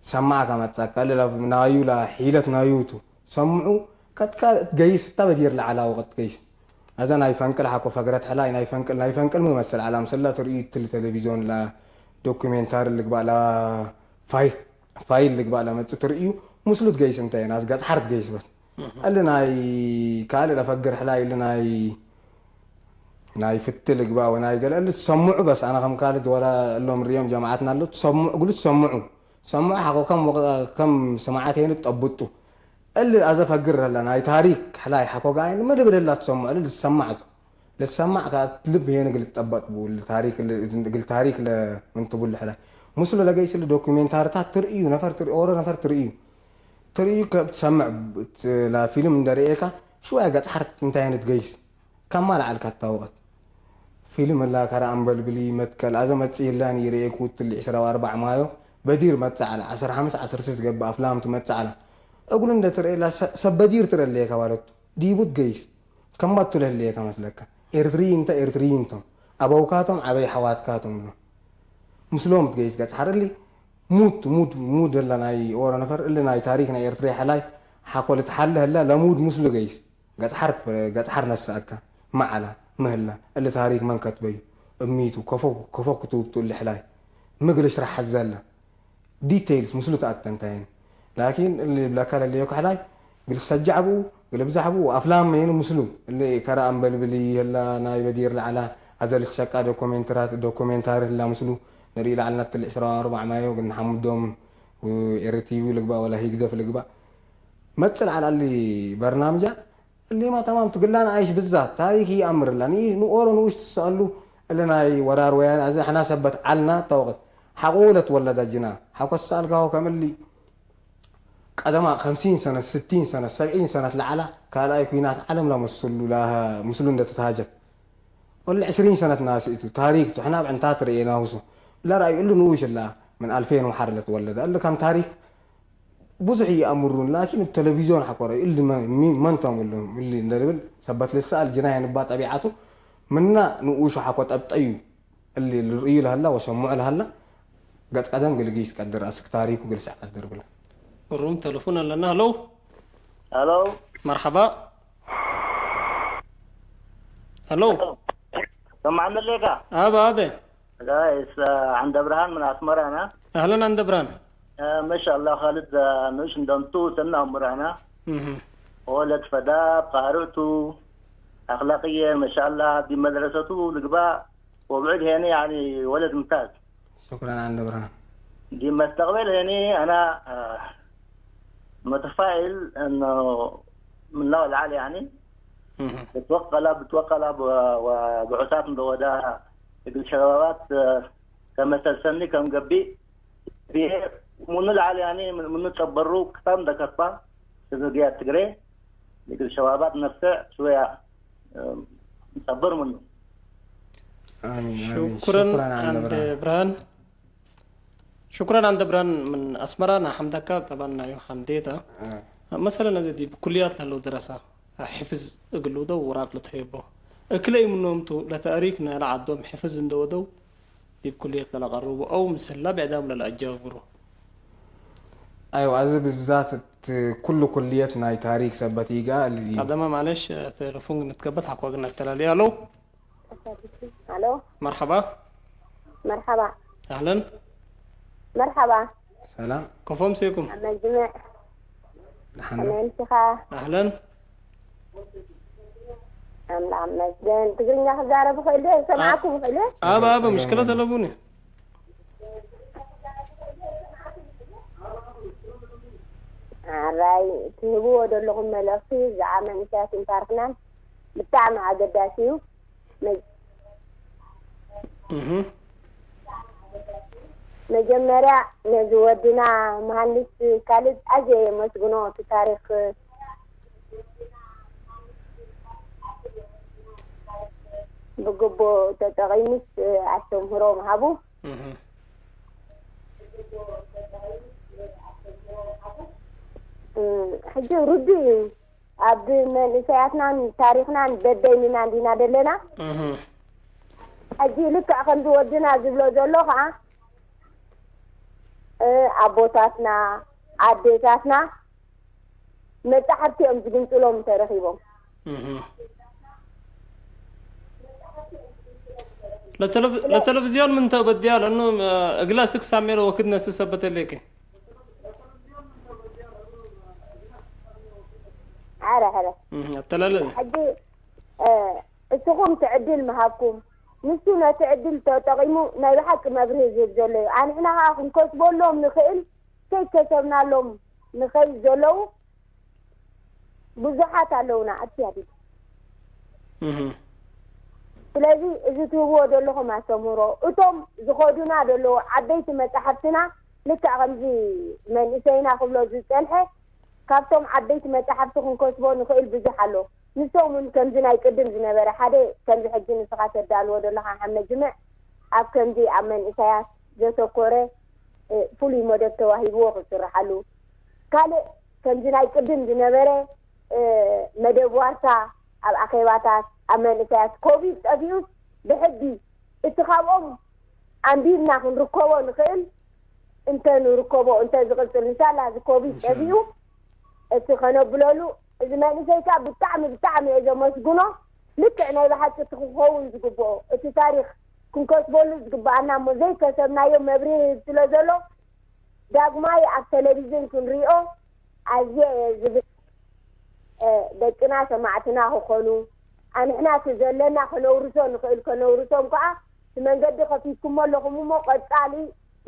ሰምዓ ከመጻካ፣ ል-፣ ለ-፣ ናዩ ላ ሒለት ናዩ ቱ። ሰምዑ፣ ከትካ እት ገይስ፣ እታ በዲር ለዓላ ወቅት ገይስ። ኣዛ ናይ ፈንቅል ሓኮ ፈግረት ሕላይ ናይ ፈንቅል፣ ናይ ፈንቅል ምመስል ዓላ ምስላ ትርእዩ ትል ቴሌቪዝዮን ላ ዶኩሜንታሪ ልግባእ ላ ፋይል፣ ፋይል ልግባእ ላ መጽእ ትርእዩ ምስሉ ትገይስ እንታይ ናዝ ገጽ ሓር ትገይስ በስ። እህ። እሊ ናይ ካልእ ለፈግር ሕላይ እሊ ናይ፣ ናይ ፍቲ ልግባእ ወናይ ገለ እሊ ትሰምዑ በስ ኣነ ከም ካልእ ወላ እሎም ርዮም ጀማዓትና ኣሎ ትሰምዑ፣ እግሉ ትሰምዑ። ሰምዑ ሓቆ ከም ወቅ-፣ ከም ስምዓት የን ጠብጡ። እሊ ኣዘ ፈግር ለላ ናይ ታሪክ ሕላይ ሓኮ ጋይን ምልብል ህላ ትሰምዑ እሊ ልሰማዕቱ። ልሰማዕ ከኣ ልብ የን ግል ጠበጥ ቡ፣ ል ታሪክ ል-፣ ግል ታሪክ ለ-፣ ምን ትቡል ሕላይ። ምስሉ ለገይስ ል ዶኩሜንታሪታት ትርእዩ፣ ነፈር ትርእዩ፣ ኦሮ ነፈር ትርእዩ። ትርእዩ ከብ ትሰምዕ ት-፣ ላ ፊልም እንደ ርኤካ ሽወያ ገጽ ሓርት እንታይ የን ትገይስ። ከማ ለዓልካ እታ ወቕት። ፊልም እላ ከረ ኣንበልብሊ መትከል ኣዘ መጽእ ይላን ይርኤኩ ትል ዕስራ ወኣርባዕ ማዮ በዲር መጽእ ዓላ፣ ዓሰርተ ሓምስ ዓሰርተ ስስ ገብእ ኣፍላም ትመጽእ ዓላ። እግሉ እንደ ትርኤላ ሰ-፣ ሰብ በዲር ትረለየካ ባለቱ። ዲቡ ትገይስ። ከማቱ ለህለየካ መስለካ። ኤርትሪ እንተ ኤርትሪ እንቶም። ኣበውካቶም ዓበይ ሓዋትካቶም እሎ። ምስሎም ትገይስ ገጽ ሓር እሊ ሙድ፣ ሙድ፣ ሙድ እላ ናይ ኦሮ ነፈር እሊ ናይ ታሪክ ናይ ኤርትሪ ሓላይ ሓኮ ልትሓለ ህላ ለሙድ ምስሉ ገይስ። ገጽ ሓር፣ ገጽ ሓር ነስኣካ፣ መዓላ፣ ምህላ፣ እሊ ታሪክ መን ከትበዩ፣ እሚቱ፣ ከፎ፣ ከፎ ክትውብቱ እሊ ሕላይ፣ ምግል ሽራሕ ሓዘላ፣ ዲቴይልስ ምስሉ ተኣተ እንታይን። ላኪን እሊ ብለካ ለለዮ ክሕላይ፣ ግል ሰጃዕብኡ፣ ግል ብዛሕብኡ፣ ኣፍላም መይኑ ምስሉ፣ እሊ ከረ ኣንበልብሊ ህላ፣ ናይ በዲር ለዓላ፣ ኣዘል ሸቃ ዶኩሜንትራት-፣ ዶኩሜንታሪ ህላ ምስሉ፣ ንርኢ ለዓልና ትል ዕስራ ወኣርባዕ ማዮ፣ ግን ሓሙዶም፣ ኤርቲቪ ልግባእ ወላ ሂግደፍ ልግባእ፣ መጽእ ለዓል ኣሊ በርናምጃ፣ እሊማ ተማም ትግላና ኣይሽ ብዛት ታሪክ ይኣምርላ። ኒ-፣ ንኦሮ ንኡሽ ትሰኣሉ፣ እሊ ናይ ወራር ወያነ፣ ኣዚ ሕና ሰበት ዓልና ተወቕት። ሓቁ ለትወለዳ ጅና፣ ሓኮ ሰኣልካሆ ከም እሊ ቀደማ ኸምሲን ሰነት፣ ስቲን ሰነት፣ ሰብዒን ሰነት ለዓላ፣ ካልኣይ ኩናት ዓለም ለመስሉ ላ-፣ ምስሉ እንደ ተታሃጀት። እሊ ዕስሪን ሰነት ናስእቱ፣ ታሪክ ቱ፣ ሕና ብዕንታት ርኤና ሁሱ። ለራእዩ እሉ ንኡሽ እላ፣ ምን ኣልፌን ወሓር ለትወለዳ። እሊ ከም ታሪክ ብዙሕ ይኣምሩን፣ ላኪን ብ ቴሌቪዝዮን ሓኮረ፣ እሊ መ-፣ ሚ-፣ መንቶም እሎም፣ እሊ እንደ ልብል፣ ሰበት ልሰኣል ጅናይ ንባ ጠቢዓቱ፣ ምና ንኡሹ ሓኮ ጠብጠዩ፣ እሊ ልርእዩ ለሃላ፣ ወሰምዑ ለሃላ፣ ገጽ ቀደም ግልጊስ ቀድር፣ ኣስክ ታሪኩ ግልስዕ ቀድር ብለ። እሩም ቴሌፎን ኣለና። ሀሎ። ሀሎ። መርሐባ። ሀሎ። ሰማዕ መለካ? ኣበ፣ ኣበ። ጋይስ፣ ዓንደ ብርሃን ምን ኣስመራ ኢና። ኣህለን ዓንደ ብርሃን። እ፣ መሻላ ካልድ፣ እ፣ ንእሽ እንደምቱ ተናምራና። እህ። ወለድ ፈዳብ፣ ቃርእቱ፣ ኣኽላቅየ፣ መሻላ፣ ዲ መድረሰቱ ልግባእ፣ ወብዕድ ሄኒ፣ ያኒ፣ ወለድ ምታዝ። شكرًا عند إبراهيم. ዲ መስተቅበል ሄኒ፣ ኣና፣ እ፣ መተፋኢል፣ እኖ፣ ምናው ልዓል፣ ያኒ፣ እህ። ብትወቀላ፣ ብትወቀላ፣ ብ-፣ ወ-፣ ብዑሳት እንደወዳ፣ እግል ሸባባት፣ እ፣ ከመሰልሰኒ ከም ገቢእ፣ ብሄር ምኑ ለዓል ያኒ ምን-፣ ምኑ ጸበሩ ክሳብ እንደ ከፋ ህዝብ ግያት ትግሬ ንግል ሸባባት ነፍሰ ሽወያ፣ እም፣ ጸበር ምኑ። ኣሚን፣ ኣሚን። ሽኩረን ሽኩረን ዓንደ ዓንደ ብርሃን። ብርሃን። ሽኩረን ዓንደ ብርሃን ምን ኣስመራ ና ሓምዳካ ጠባና እዩ ሓምዴታ። መሰለን እዚ ዲብ ኩልያት ላለው ደረሳ ሕፍዝ እግሉ ደው ውራቅ ለተሄቦ እክለ ይምኖምቱ ለተእሪክ ናላ ዓዶም ሕፍዝ እንደወደው ዲብ ኩልየት ለለቀርቡ ኣው ምስላ ብዕዳም ለለኣጃብሩ። ኣይዋ፣ እዚ ብዛት እቲ ኩሉ ኩልየት ናይ ታሪክ ሰበት ይጋ ልዩ። ቀደማ ማለሽ ቴሌፎን ንትከበት ሓኳ ግን ኣተላልያ ኣለው። ኣሎ። መርሓባ። መርሓባ። ኣህለን። መርሓባ። ሰላም። ከፎም ሴኩም። ኣብ መጅምዕ ደሓን ዶ? ከመይ ኣምሲኻ? ኣህለን። ኣምላኽ መስገን። ትግርኛ ክዛረብ ይኽእል ዶ? ሰማዕኩም ይኽእል ዶ? ኣብ ኣብ ምሽክለት ኣለቡኒ። ኣራይ ትህብዎ ዘለኹም መልእኽቲ ብዛዕባ መንእሰያትን ፓርክናን ብጣዕሚ ኣገዳሲ እዩ። መ- እህ መጀመርያ ነዚ ወድና መሃንዲስ ካልድ ኣዝየ የመስግኖ። እቲ ታሪክ ብግቡእ ተጠቒሙስ ኣስተምህሮ ምሃቡ። እህ ሕጂ ርዱእ እዩ። ኣብ መንእሰያትናን ታሪኽናን በበይንና እንዲና ዘለና። እህ ሕጂ ልክዕ ከምዚ ወድና ዝብሎ ዘሎ ከዓ ኣቦታትና ኣዴታትና መፃሕፍቲ እዮም ዝግንፅሎም ተረኪቦም። ለተለቪዝዮን ምን ተበድያ ለኑ እግላ ስክ ሳሜል ወክድ ነስ ሰበተሌክ ሐረ ሐረ ኣተላለ ሕጂ እስኹም ትዕድል ምሃብኩም ንሱ ነቲ ዕድል ተጠቒሙ ናይ ብሓቂ መብርሂ ዝህብ ዘሎ እዩ። ኣንሕና ከዓ ክንከስበሎም ንኽእል ከይከሰብናሎም ንኸይ ዘለዉ ብዙሓት ኣለውና ኣብቲ ኣዲት ስለዚ እዚ ትህብዎ ዘለኹም ኣስተምህሮ እቶም ዝኸዱና ዘለዉ ዓበይቲ መፃሕፍትና ልክዕ ከምዚ መንእሰይና ክብሎ ዝፀንሐ ካብቶም ዓበይቲ መፃሕፍቲ ክንከስቦ ንኽእል ብዙሕ ኣሎ። ንሶም እውን ከምዚ ናይ ቅድም ዝነበረ ሓደ ከምዚ ሕጂ ንስኻ ተዳልዎ ዘለኻ ሓመድ ጅምዕ ኣብ ከምዚ ኣብ መንእሰያት ዘተኮረ ፍሉይ መደብ ተዋሂብዎ ክስርሓሉ ካልእ ከምዚ ናይ ቅድም ዝነበረ መደብ ዋርሳ ኣብ ኣኼባታት ኣብ መንእሰያት ኮቪድ ጠፊኡስ ብሕጊ እቲ ካብኦም ኣንቢብና ክንርከቦ ንኽእል እንተ ንርከቦ እንተ ዝቕፅል እንሻላ እዚ ኮቪድ ጠፊኡ እቲ ከነብለሉ እዚ መንእሰይ ከዓ ብጣዕሚ ብጣዕሚ እየ ዘመስግኖ። ልክዕ ናይ ብሓቂ እቲ ክኸውን ዝግብኦ እቲ ታሪክ ክንከስበሉ ዝግብኣና እሞ ዘይከሰብናዮ መብርሂ ይህብ ስለ ዘሎ ዳግማይ ኣብ ቴሌቪዝን ክንሪኦ ኣዝየ እየ ዝብል። ደቅና ሰማዕትና ክኾኑ ኣንሕና እቲ ዘለና ከነውርሶ ንኽእል ከነውርሶም ከዓ እቲ መንገዲ ከፊትኩሞ ኣለኹም እሞ ቀፃሊ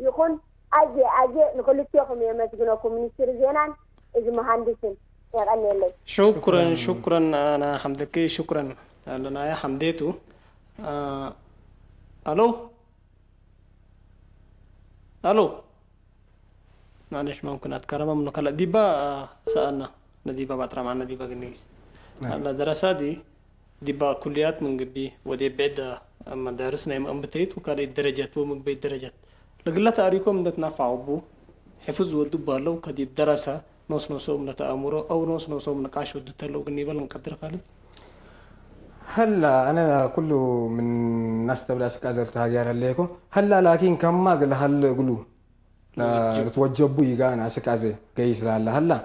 ይኹን። ኣዝየ ኣዝየ ንክልቴኹም የመስግነኩም ሚኒስትሪ ዜናን እዚ መሃንድስን የቐንየለይ። ሽኩረን ሽኩረን ኣና ሓምደኪ ሽኩረን ኣለናያ ሓምዴቱ ኣሎ ኣሎ ማለሽ መምክን ኣትካረማ ምኖ ካልእ ዲባ ሰኣና ነዲባ ባጥራ ማዓና ዲባ ግንጊስ ኣላ ደረሳ ዲ ዲባ ኩልያት ምን ግቢ ወደ ብዕዳ መዳርስ ናይ መእንብተይት ወካልእ ደረጃት ወምግበይ ደረጃት ለግላ ተኣሪኮም እንደትናፋ ኦቡ ሕፉዝ ወዱ ባለው ከዲብ ደረሳ ኖስ ኖሶም ለተኣምሮ ኣው ኖስ ኖሶም ንቃሽ ወዱ ተለው ግን ይበል እንቀድር ካልእ هلا أنا كله من الناس تبلا سكازة تهاجر هليكو هلا لكن كم ما قال هل قلو لا لتوجبوا يجانا سكازة كيس لا لا هلا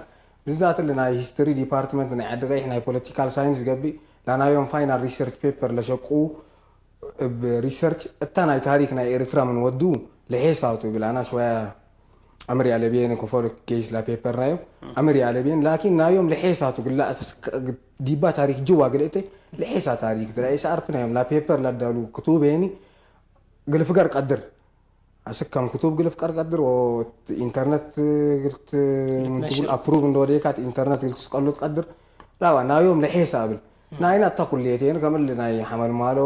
بالذات اللي ناي هيستوري ديبارتمنت ناي عدغيح ناي بوليتيكال ساينس قبي لا نايوم فاينل ريسيرش بيبر لشقو بريسيرش التاناي تاريخ ناي إريترا من ودو لحيساوتو بلا أنا شوية أمري على بيني كفور كيس لا بيبر نايوم أمري على بين لكن نايوم لحيساوتو قل لا أتس ዲባ ታሪክ ጅዋ ግልእተ ልሒሳ ታሪክ ትረኤ ሰኣርፕ ናዮም ላ ፔፐር ላዳሉ ክትውብ የኒ ግልፍገር ቀድር ኣስከም ክትውብ ግልፍቀር ቀድር ኢንተርነት ግልት ምንትጉል ኣፕሩቭ እንደወደካት ኢንተርነት ግልት ስቀሉ ትቀድር ላዋ ናዮም ልሒሳ እብል ናይና እታ ኩልየት የን ከምል ናይ ሓመል ማሎ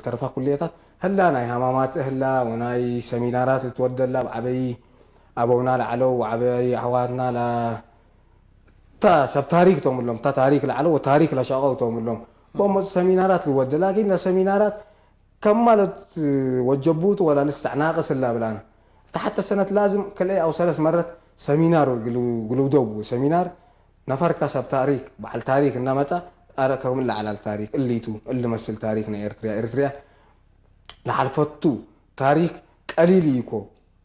ተርፋ ኩልየታት ህላ ናይ ሃማማት ህላ ወናይ ሰሚናራት እትወደላ ብዓበይ ኣበውና ላዕለው ዓበይ ኣሕዋትና ላ እታ ሰብ ታሪክ ተምሎም እታ ታሪክ ላዕለው ታሪክ ለሻቀው ተምሎም ቦሞ ሰሚናራት ልወደ ላኪን ለሰሚናራት ከም ማለት ወጀቡቱ ወላ ልሳዕ ናቅስ እላ ብላና። እታ ሓተ ሰነት ላዝም ክልኤ ኣው ሰለስ መረት ሰሚናር ግሉ-፣ ግልውደቡ ሰሚናር ነፈርካ ሰብ ታሪክ፣ በዓል ታሪክ እናመጻ ኣረ ከም ለዓላል ታሪክ እሊቱ እልመስል ታሪክ ናይ ኤርትርያ፣ ኤርትርያ ለሓልፈቱ ታሪክ ቀሊል እዩ እኮ።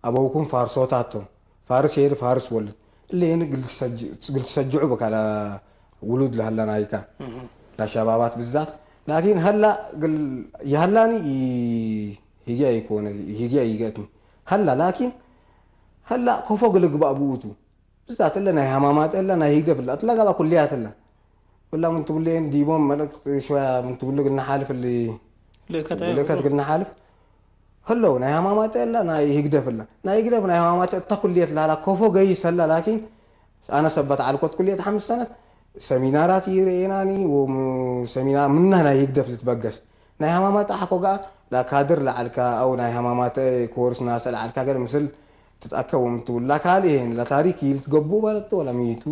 ኣበውኩም ፋርሶታቶም፣ ፋርስ የድ ፋርስ ወልድ። እለ የን ግልትሰጅ-፣ ግልትሰጅዑ በካላ ውሉድ ለሀላና ይካ። ለሸባባት ብዛት። ላኪን ሀላ ግል-፣ ይሀላኒ ይ-፣ ይገ ይኮነ፣ ይገ ይገትኒ። ሀላ ላኪን ሀላ ኮፎ ግልግባእ ብኡቱ። ብዛት እለ ናይ ሃማማት እለ ናይ ህግደፍ እለ። እትለ ጋባ ኩልያት እለ። ወላ ምን ትብሉ የን ዲቦም መልእክት ሸያ ምን ትብሉ ግልና ሓልፍ እሊ ልእከት ልእከት ግልና ሓልፍ። ህለው ናይ ሃማማት እለ ናይ ህግደፍ እለ። ናይ ህግደፍ ናይ ሃማማት እታ ኩልየት ላላ ኮፎ ገይስ እለ። ላኪን ኣነ ሰበት ዓልኮት ኩልየት ሓምስ ሰነት ሰሚናራት ይርእየናኒ ወም-፣ ሰሚናር ምና ናይ ህግደፍ ልትበገስ። ናይ ሃማማት ኣሕኮ ጋር ላካድር ለዓልካ ኣው ናይ ሃማማት ኮርስ ናሰ ለዓልካ ገር ምስል ትትኣከብ ወም ትውላ ካልእ ይሄን ለታሪክ ይልትገቡ ማለት ወላ ሚቱ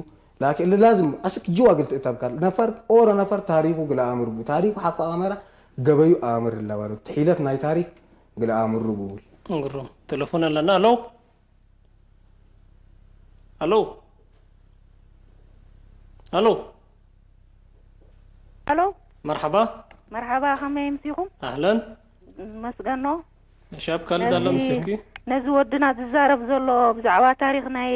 ላኪን ለላዝም ኣስክ ጅዋ ግል ትእተብካ ነፈር ኦረ ነፈር ታሪኩ ግል ኣምር ቡ ታሪኩ ሓኮ ኣመራ ገበዩ ኣምር እላ ማለት ትሒለት ናይ ታሪክ ግል ኣምር ቡ። ግሩም ቴሌፎን ኣለና። ኣሎ ኣሎ ኣሎ ኣሎ። መርሓባ። መርሓባ፣ ከመይ ምሲኹም? ኣህለን። መስገኖ። ሻብ ካልእ ኣሎ ነዚ፣ ምስልኪ? ነዚ ወድና ዝዛረብ ዘሎ ብዛዕባ ታሪኽ ናይ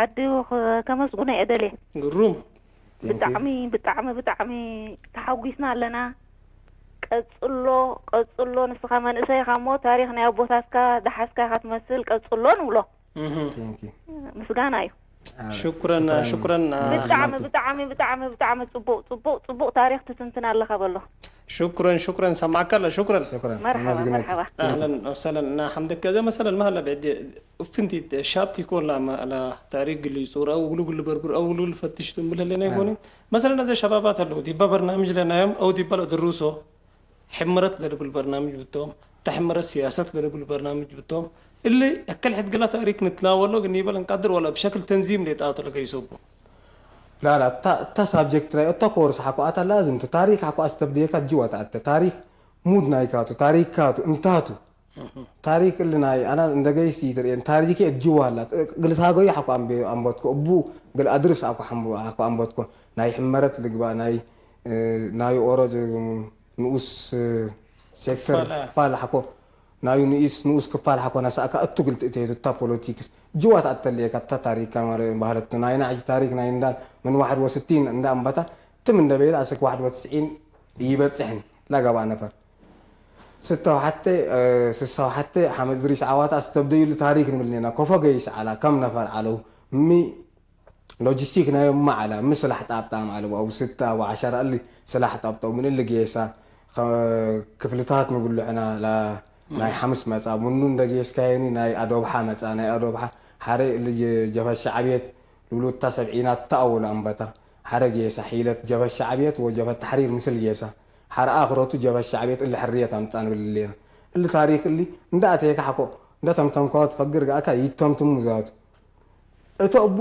ዓዲ ኽ-፣ ከመስግኖ እየ ደልየ። ግሩም። Thank you። ብጣዕሚ፣ ብጣዕሚ፣ ብጣዕሚ ተሓጒስና ኣለና። ቀጽሎ፣ ቀጽሎ፣ ንስኻ መንእሰይ ኢኻ እሞ ታሪኽ ናይ ኣቦታትካ ደሓዝካ ኢኻ ትመስል፣ ቀጽሎ ንብሎ። እህ። Thank you። ምስጋና እዩ። ኣረ፣ ሽኩረን፣ ሽኩረን፣ ሽኩረን፣ አ፣ ብጣዕሚ፣ ኣሕመድ። ብጣዕሚ፣ ብጣዕሚ፣ ብጣዕሚ ጽቡቕ፣ ጽቡቕ፣ ጽቡቕ ታሪኽ ትትንትን ኣለኻ በሎ። ሽኩረን፣ ሽኩረን፣ ሰማዕካ ኣለ፣ ሽኩረን። ሽኩረን። መርሓባ፣ ኣመስግነኪ። መርሓባ። Thank you። ኣህለን ወሰለን፣ እና ሓምደክ ከዘ መሰለን ማህላ ብዕዲ እፍንቲ ሻት ይኮላ ማእላ ታሪክ ግሊ ጹር፣ ኣው ግሉ ግሉ በርብር፣ ኣው ግሉ ግሉ ፈትሽ ትምብለለና ይኾኒ። ኣረ። መሰለን፣ እዘ ሸባባት ኣለዉ፣ ዲባ በርናምጅ ለናዮም፣ ኣው ዲባ ለድሩሶ። ሕመረት ለልብል በርናምጅ ብቶም፣ ተሕመረት ሲያሰት ለልብል በርናምጅ ብቶም፣ እሊ እከል ሕድ ግላ ታሪክ ንትናወሎ ግን ይበል እንቃድር ወላ ብሸክል ተንዚም ሌጣቶ ለገይሶቡ። ላላ፣ እታ፣ እታ ሳብጀክት ናይ እታ ኮርስ ሓኮ ኣታ ላዝም ቱ ታሪክ ሓኮ ኣስተብድየካ ጅዋ ተኣተ ታሪክ ሙድ ናይካቱ፣ ታሪክ ካቱ፣ እንታቱ። ታሪክ እሊ ናይ ኣና እንደገይሲ ትርእየን ታሪክ እጅዋ ኣላት። ግልታገዩ ሓኮ ኣንበ-፣ ኣንበትኮ፣ እቡ ግል ኣድርስ ኣኮ ሓምቡ-፣ ሓኮ ኣንበትኮ። ናይ ሕመረት ልግባ፣ ናይ፣ እ፣ ናይ ኦሮ ዝ-፣ ንኡስ፣ እ፣ ሴክተር ክፋል፣ እ። ክፋል ሓኮ፣ ናዩ ንኢስ ንኡስ ክፋል ሓኮ ነሳእካ እቱ ግልቲ እተየቱ እታ ፖለቲክስ ጅዋት ኣተልየካ እታ ታሪካ ማረ ባህለቱ ናይና ሕጂ ታሪክ ናይ እንዳን ምን ዋሕድ ወስቲን እንዳ እምበታ ትም እንደ ቤላ ኣስክ ዋሕድ ወትስዒን ይበጽሕን ላጋባ ነፈር ስታው ሓተ፣ እ፣ ስሳው ሓተ ሓመድ ድሪስ ዓዋታ ኣስተብደዩሉ ታሪክ ንብል ኔና ኮፎ ገይስ ዓላ ከም ነፈር ዓለው ሚ ሎጂስቲክ ናይ ማዕላ ምስላሕ ጣብጣም ኣለዎ። ኣብ ስታ ኣብ ዓሸራ እሊ ስላሕ ጣብጣው ምን እሊ ጌሳ ኸ-፣ ክፍልታት ንብሉ ሕና ላ ናይ ሓምስ መጻ ምኑ እንደ ጌስካየኒ ናይ ኣዶብሓ መጻ ናይ ኣዶብሓ ሓረ እሊ ጀ-፣ ጀፈ ሻዕብየት ልብሉ እታ ሰብዒና እታ ኣወሉ ኣንበታ ሓረ ጌሳ ሒለት ጀፈ ሻዕብየት ወጀፈ ታሕሪር ምስል ጌሳ ሓረ ኣኽረቱ ጀፈ ሻዕብየት እሊ ሕርየት ኣምጻ ንብል ሌና። እሊ ታሪክ እሊ እንዳ ኣተየካ ሓኮ እንዳ ተምተምካዎ ትፈግር ጋእካ ይተምትሙ ዛቱ። እቶ እቡ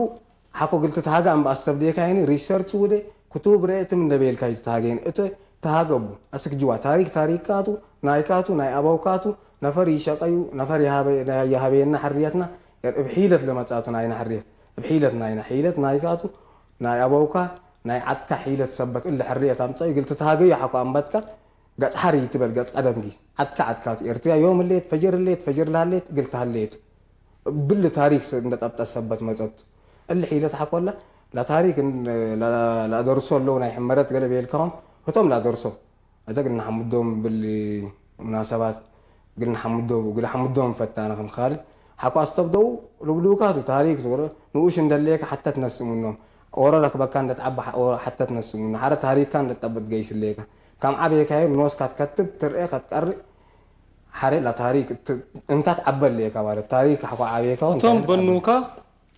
ሓኮ ግልቲ ተሃጋ እምበ ኣስተብዴካይኒ ሪሰርች ውደ ክትውብ ርኤትም እንደቤልካ ይትተሃገይን እቶ ተሃገቡ ኣስክጅዋ ታሪክ ታሪካቱ ናይካቱ ናይ ኣበውካቱ ነፈር ይሸቀዩ ነፈር ይሃበ-፣ ይሃበየና ሕርየትና እብ ሒለት ለመጻቱ ናይና ሕርየት እብ ሒለት ናይና ሒለት ናይካቱ ናይ ኣበውካ ናይ ዓድካ ሒለት ሰበት እለ ሕርየት ኣምጻዩ ግልቲ ተሃገዩ ሓኮ ኣምበትካ ገጽ ሓር ይትበል ገጽ ቀደምጊ ዓድካ ዓድካቱ ኤርትርያ ዮም ህሌት ፈጀር ህሌት ፈጀር ለሃሌት ግልቲ ሃሌቱ። ብሊ ታሪክ ስ-፣ እንደ ጠብጠ ሰበት መጸቱ። እሊ ሒለት ሓኮላ፣ ላ ታሪክ እን-፣ ላ-፣ ላ-፣ ላደርሶ ኣለዉ ናይ ሕመረት ገለ ቤልካኹም፣ እቶም ላደርሶ። እዘ ግን ንሓምዶም ብሊ ሙናሰባት፣ ግን ንሓምዶ-፣ ግን ሓምዶም ፈታና ከም ካልድ። ሓኮ ኣስተብደው ልብሉካቱ ታሪክ ትብሎ፣ ንኡሽ እንደሌካ ሓተት ነስሙኖም። ኦሮ ረክበካ እንደትዓባ ሓ-፣ ኦሮ ሓተት ነስሙኖ። ሓደ ታሪክካ እንደትጠብጥ ገይስሌካ። ከም ዓቤካዮ ኖስካ ትከትብ፣ ትርኤ፣ ከትቀርእ፣ ሓደ ላ ታሪክ ት-፣ እንታት ዓበል እየ ካባለ ታሪክ ሓኮ ዓብየካ ወንታይ እቶም በኑካ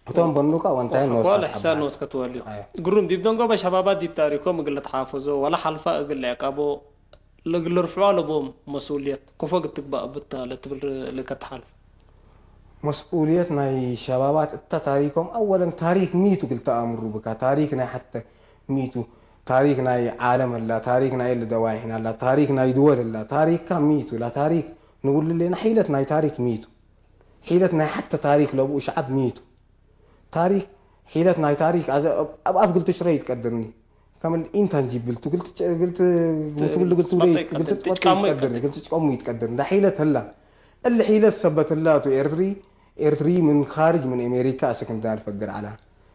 እቶም በኑካ ወንታይ ወሓኳ ንወስካ ለሕሳን ዓባል። ንወስከ ትወልዩ። ኣዮ። ግሩም ዲብ ደንጎ በሸባባት ዲብ ታሪኮም እግል ለትሓፈዞ ወላ ሓልፋ እግል ለዕቀቦ ለእግል ለርፍዖ ኣለቦም መስኡልየት ክፎ ግትግባእ ብታ ለትብል ልከትሓልፍ። መስኡልየት ናይ ሸባባት እታ ታሪኮም ኣወለን ታሪክ ሚቱ ግል ተኣምሩ ብካ ታሪክ ናይ ሓተ ሚቱ ታሪክ ናይ ዓለም ኣላ፣ ታሪክ ናይ እሊ ደዋይሕን ኣላ፣ ታሪክ ናይ ድወል ኣላ። ታሪክካ ሚቱ ላ ታሪክ ንውልሌና ሒለት ናይ ታሪክ ሚቱ ሒለት ናይ ሓተ ታሪክ ለብኡ ሸዓብ ሚቱ ታሪክ ሒለት ናይ ታሪክ ኣዘ ኣብ ኣፍ ግልቲ ሽረ ይትቀድርኒ ከም ኢንታንጂብል ቱ ግልቲ ግልቲ ግልቲ ግልቲ ግልቲ ትበልቶ ይትቀድርኒ ግልቲ ጭቀሙ ይትቀድርኒ እንዳ ሒለት ህላ እሊ ሒለት ሰበት ህላ ቱ ኤርትሪ ኤርትሪ ምን ካርጅ ምን ኣሜሪካ እስክ ንዳል ፈግር ዓላ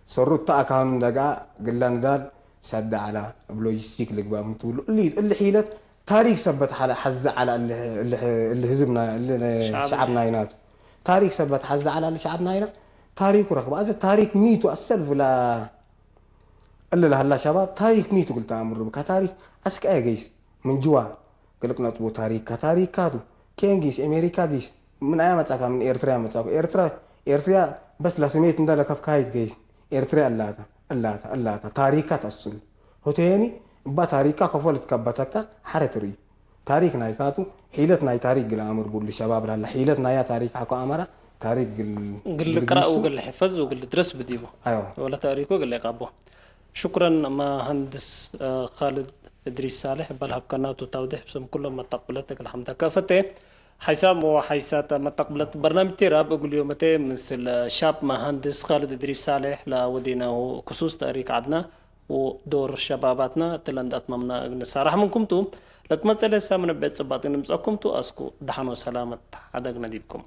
ሰሩት ኣካኑ እንደጋ ግላ ንዳል ሰዳ ዓላ ብ ሎጂስቲክ ልግባ ምን ትብሉ እሊ እሊ ሒለት ታሪክ ሰበት ሓለ ሓዚ ዓላ እሊ እሊ እሊ ህዝብና እሊ ሸዓብና ይናቱ ታሪክ ሰበት ሓዚ ዓላ እሊ ሸዓብና ይና ታሪኩ ረክባ ኣዘ ታሪክ ሚቱ ኣሰልፍ ላ እሊ ላህላ ሸባብ ታሪክ ሚቱ ግልታ ኣምሩ ብካ ታሪክ ኣስቃየ ገይስ ምንጅዋ ግልቅ ነጥቡ ታሪክ ካታሪካቱ ኬን ጊስ ኤሜሪካ ጊስ ምን ኣያ መጻካ ምን ኤርትራ መጻኩ ኤርትራ ኤርትራ በስ ለስሜት እንደ ለከፍካይት ጊስ ኤርትራ ኣላታ ኣላታ ኣላታ ታሪካ ተስሉ ሆቴኒ እባ ታሪካ ከፎልት ከበተካ ሓረ ትርኢ ታሪክ ናይ ካቱ ሒለት ናይ ታሪክ ግል ኣምር ቡሉ ሸባብ ላላ ሒለት ናያ ታሪክ ሓኮ ኣመራ ታሪክ ግል ግል ቅራእ ግል ሕፈዝ ግል ድረስ ብዲሞ ኣዮ ወላ ታሪኮ ግል ይቃቦ ሽኩረን መሃንድስ ካልድ እድሪስ ሳልሕ እባል ሃብካና ቱ ታውድሕ ብስም ኩሎም መጣቅብለት እግል ሓምዳ ከፈተ ሓይሳም ወሓይሳት መጣቅብለት በርናምጅ ቴራ ብእግልዮ መተ ምስል ሻብ መሃንድስ ካልድ እድሪስ ሳልሕ ለወዲናሁ ክሱስ ተእሪክ ዓድና ወዶር ሸባባትና እትለንዳት መምና እግንሳራሕ ምንኩምቱ ለትመጸለ ሳምነ ቤት ጽባጥ ንምጸኩምቱ ኣስኩ ደሓኖ ሰላመት ሓደግ ነዲብኩም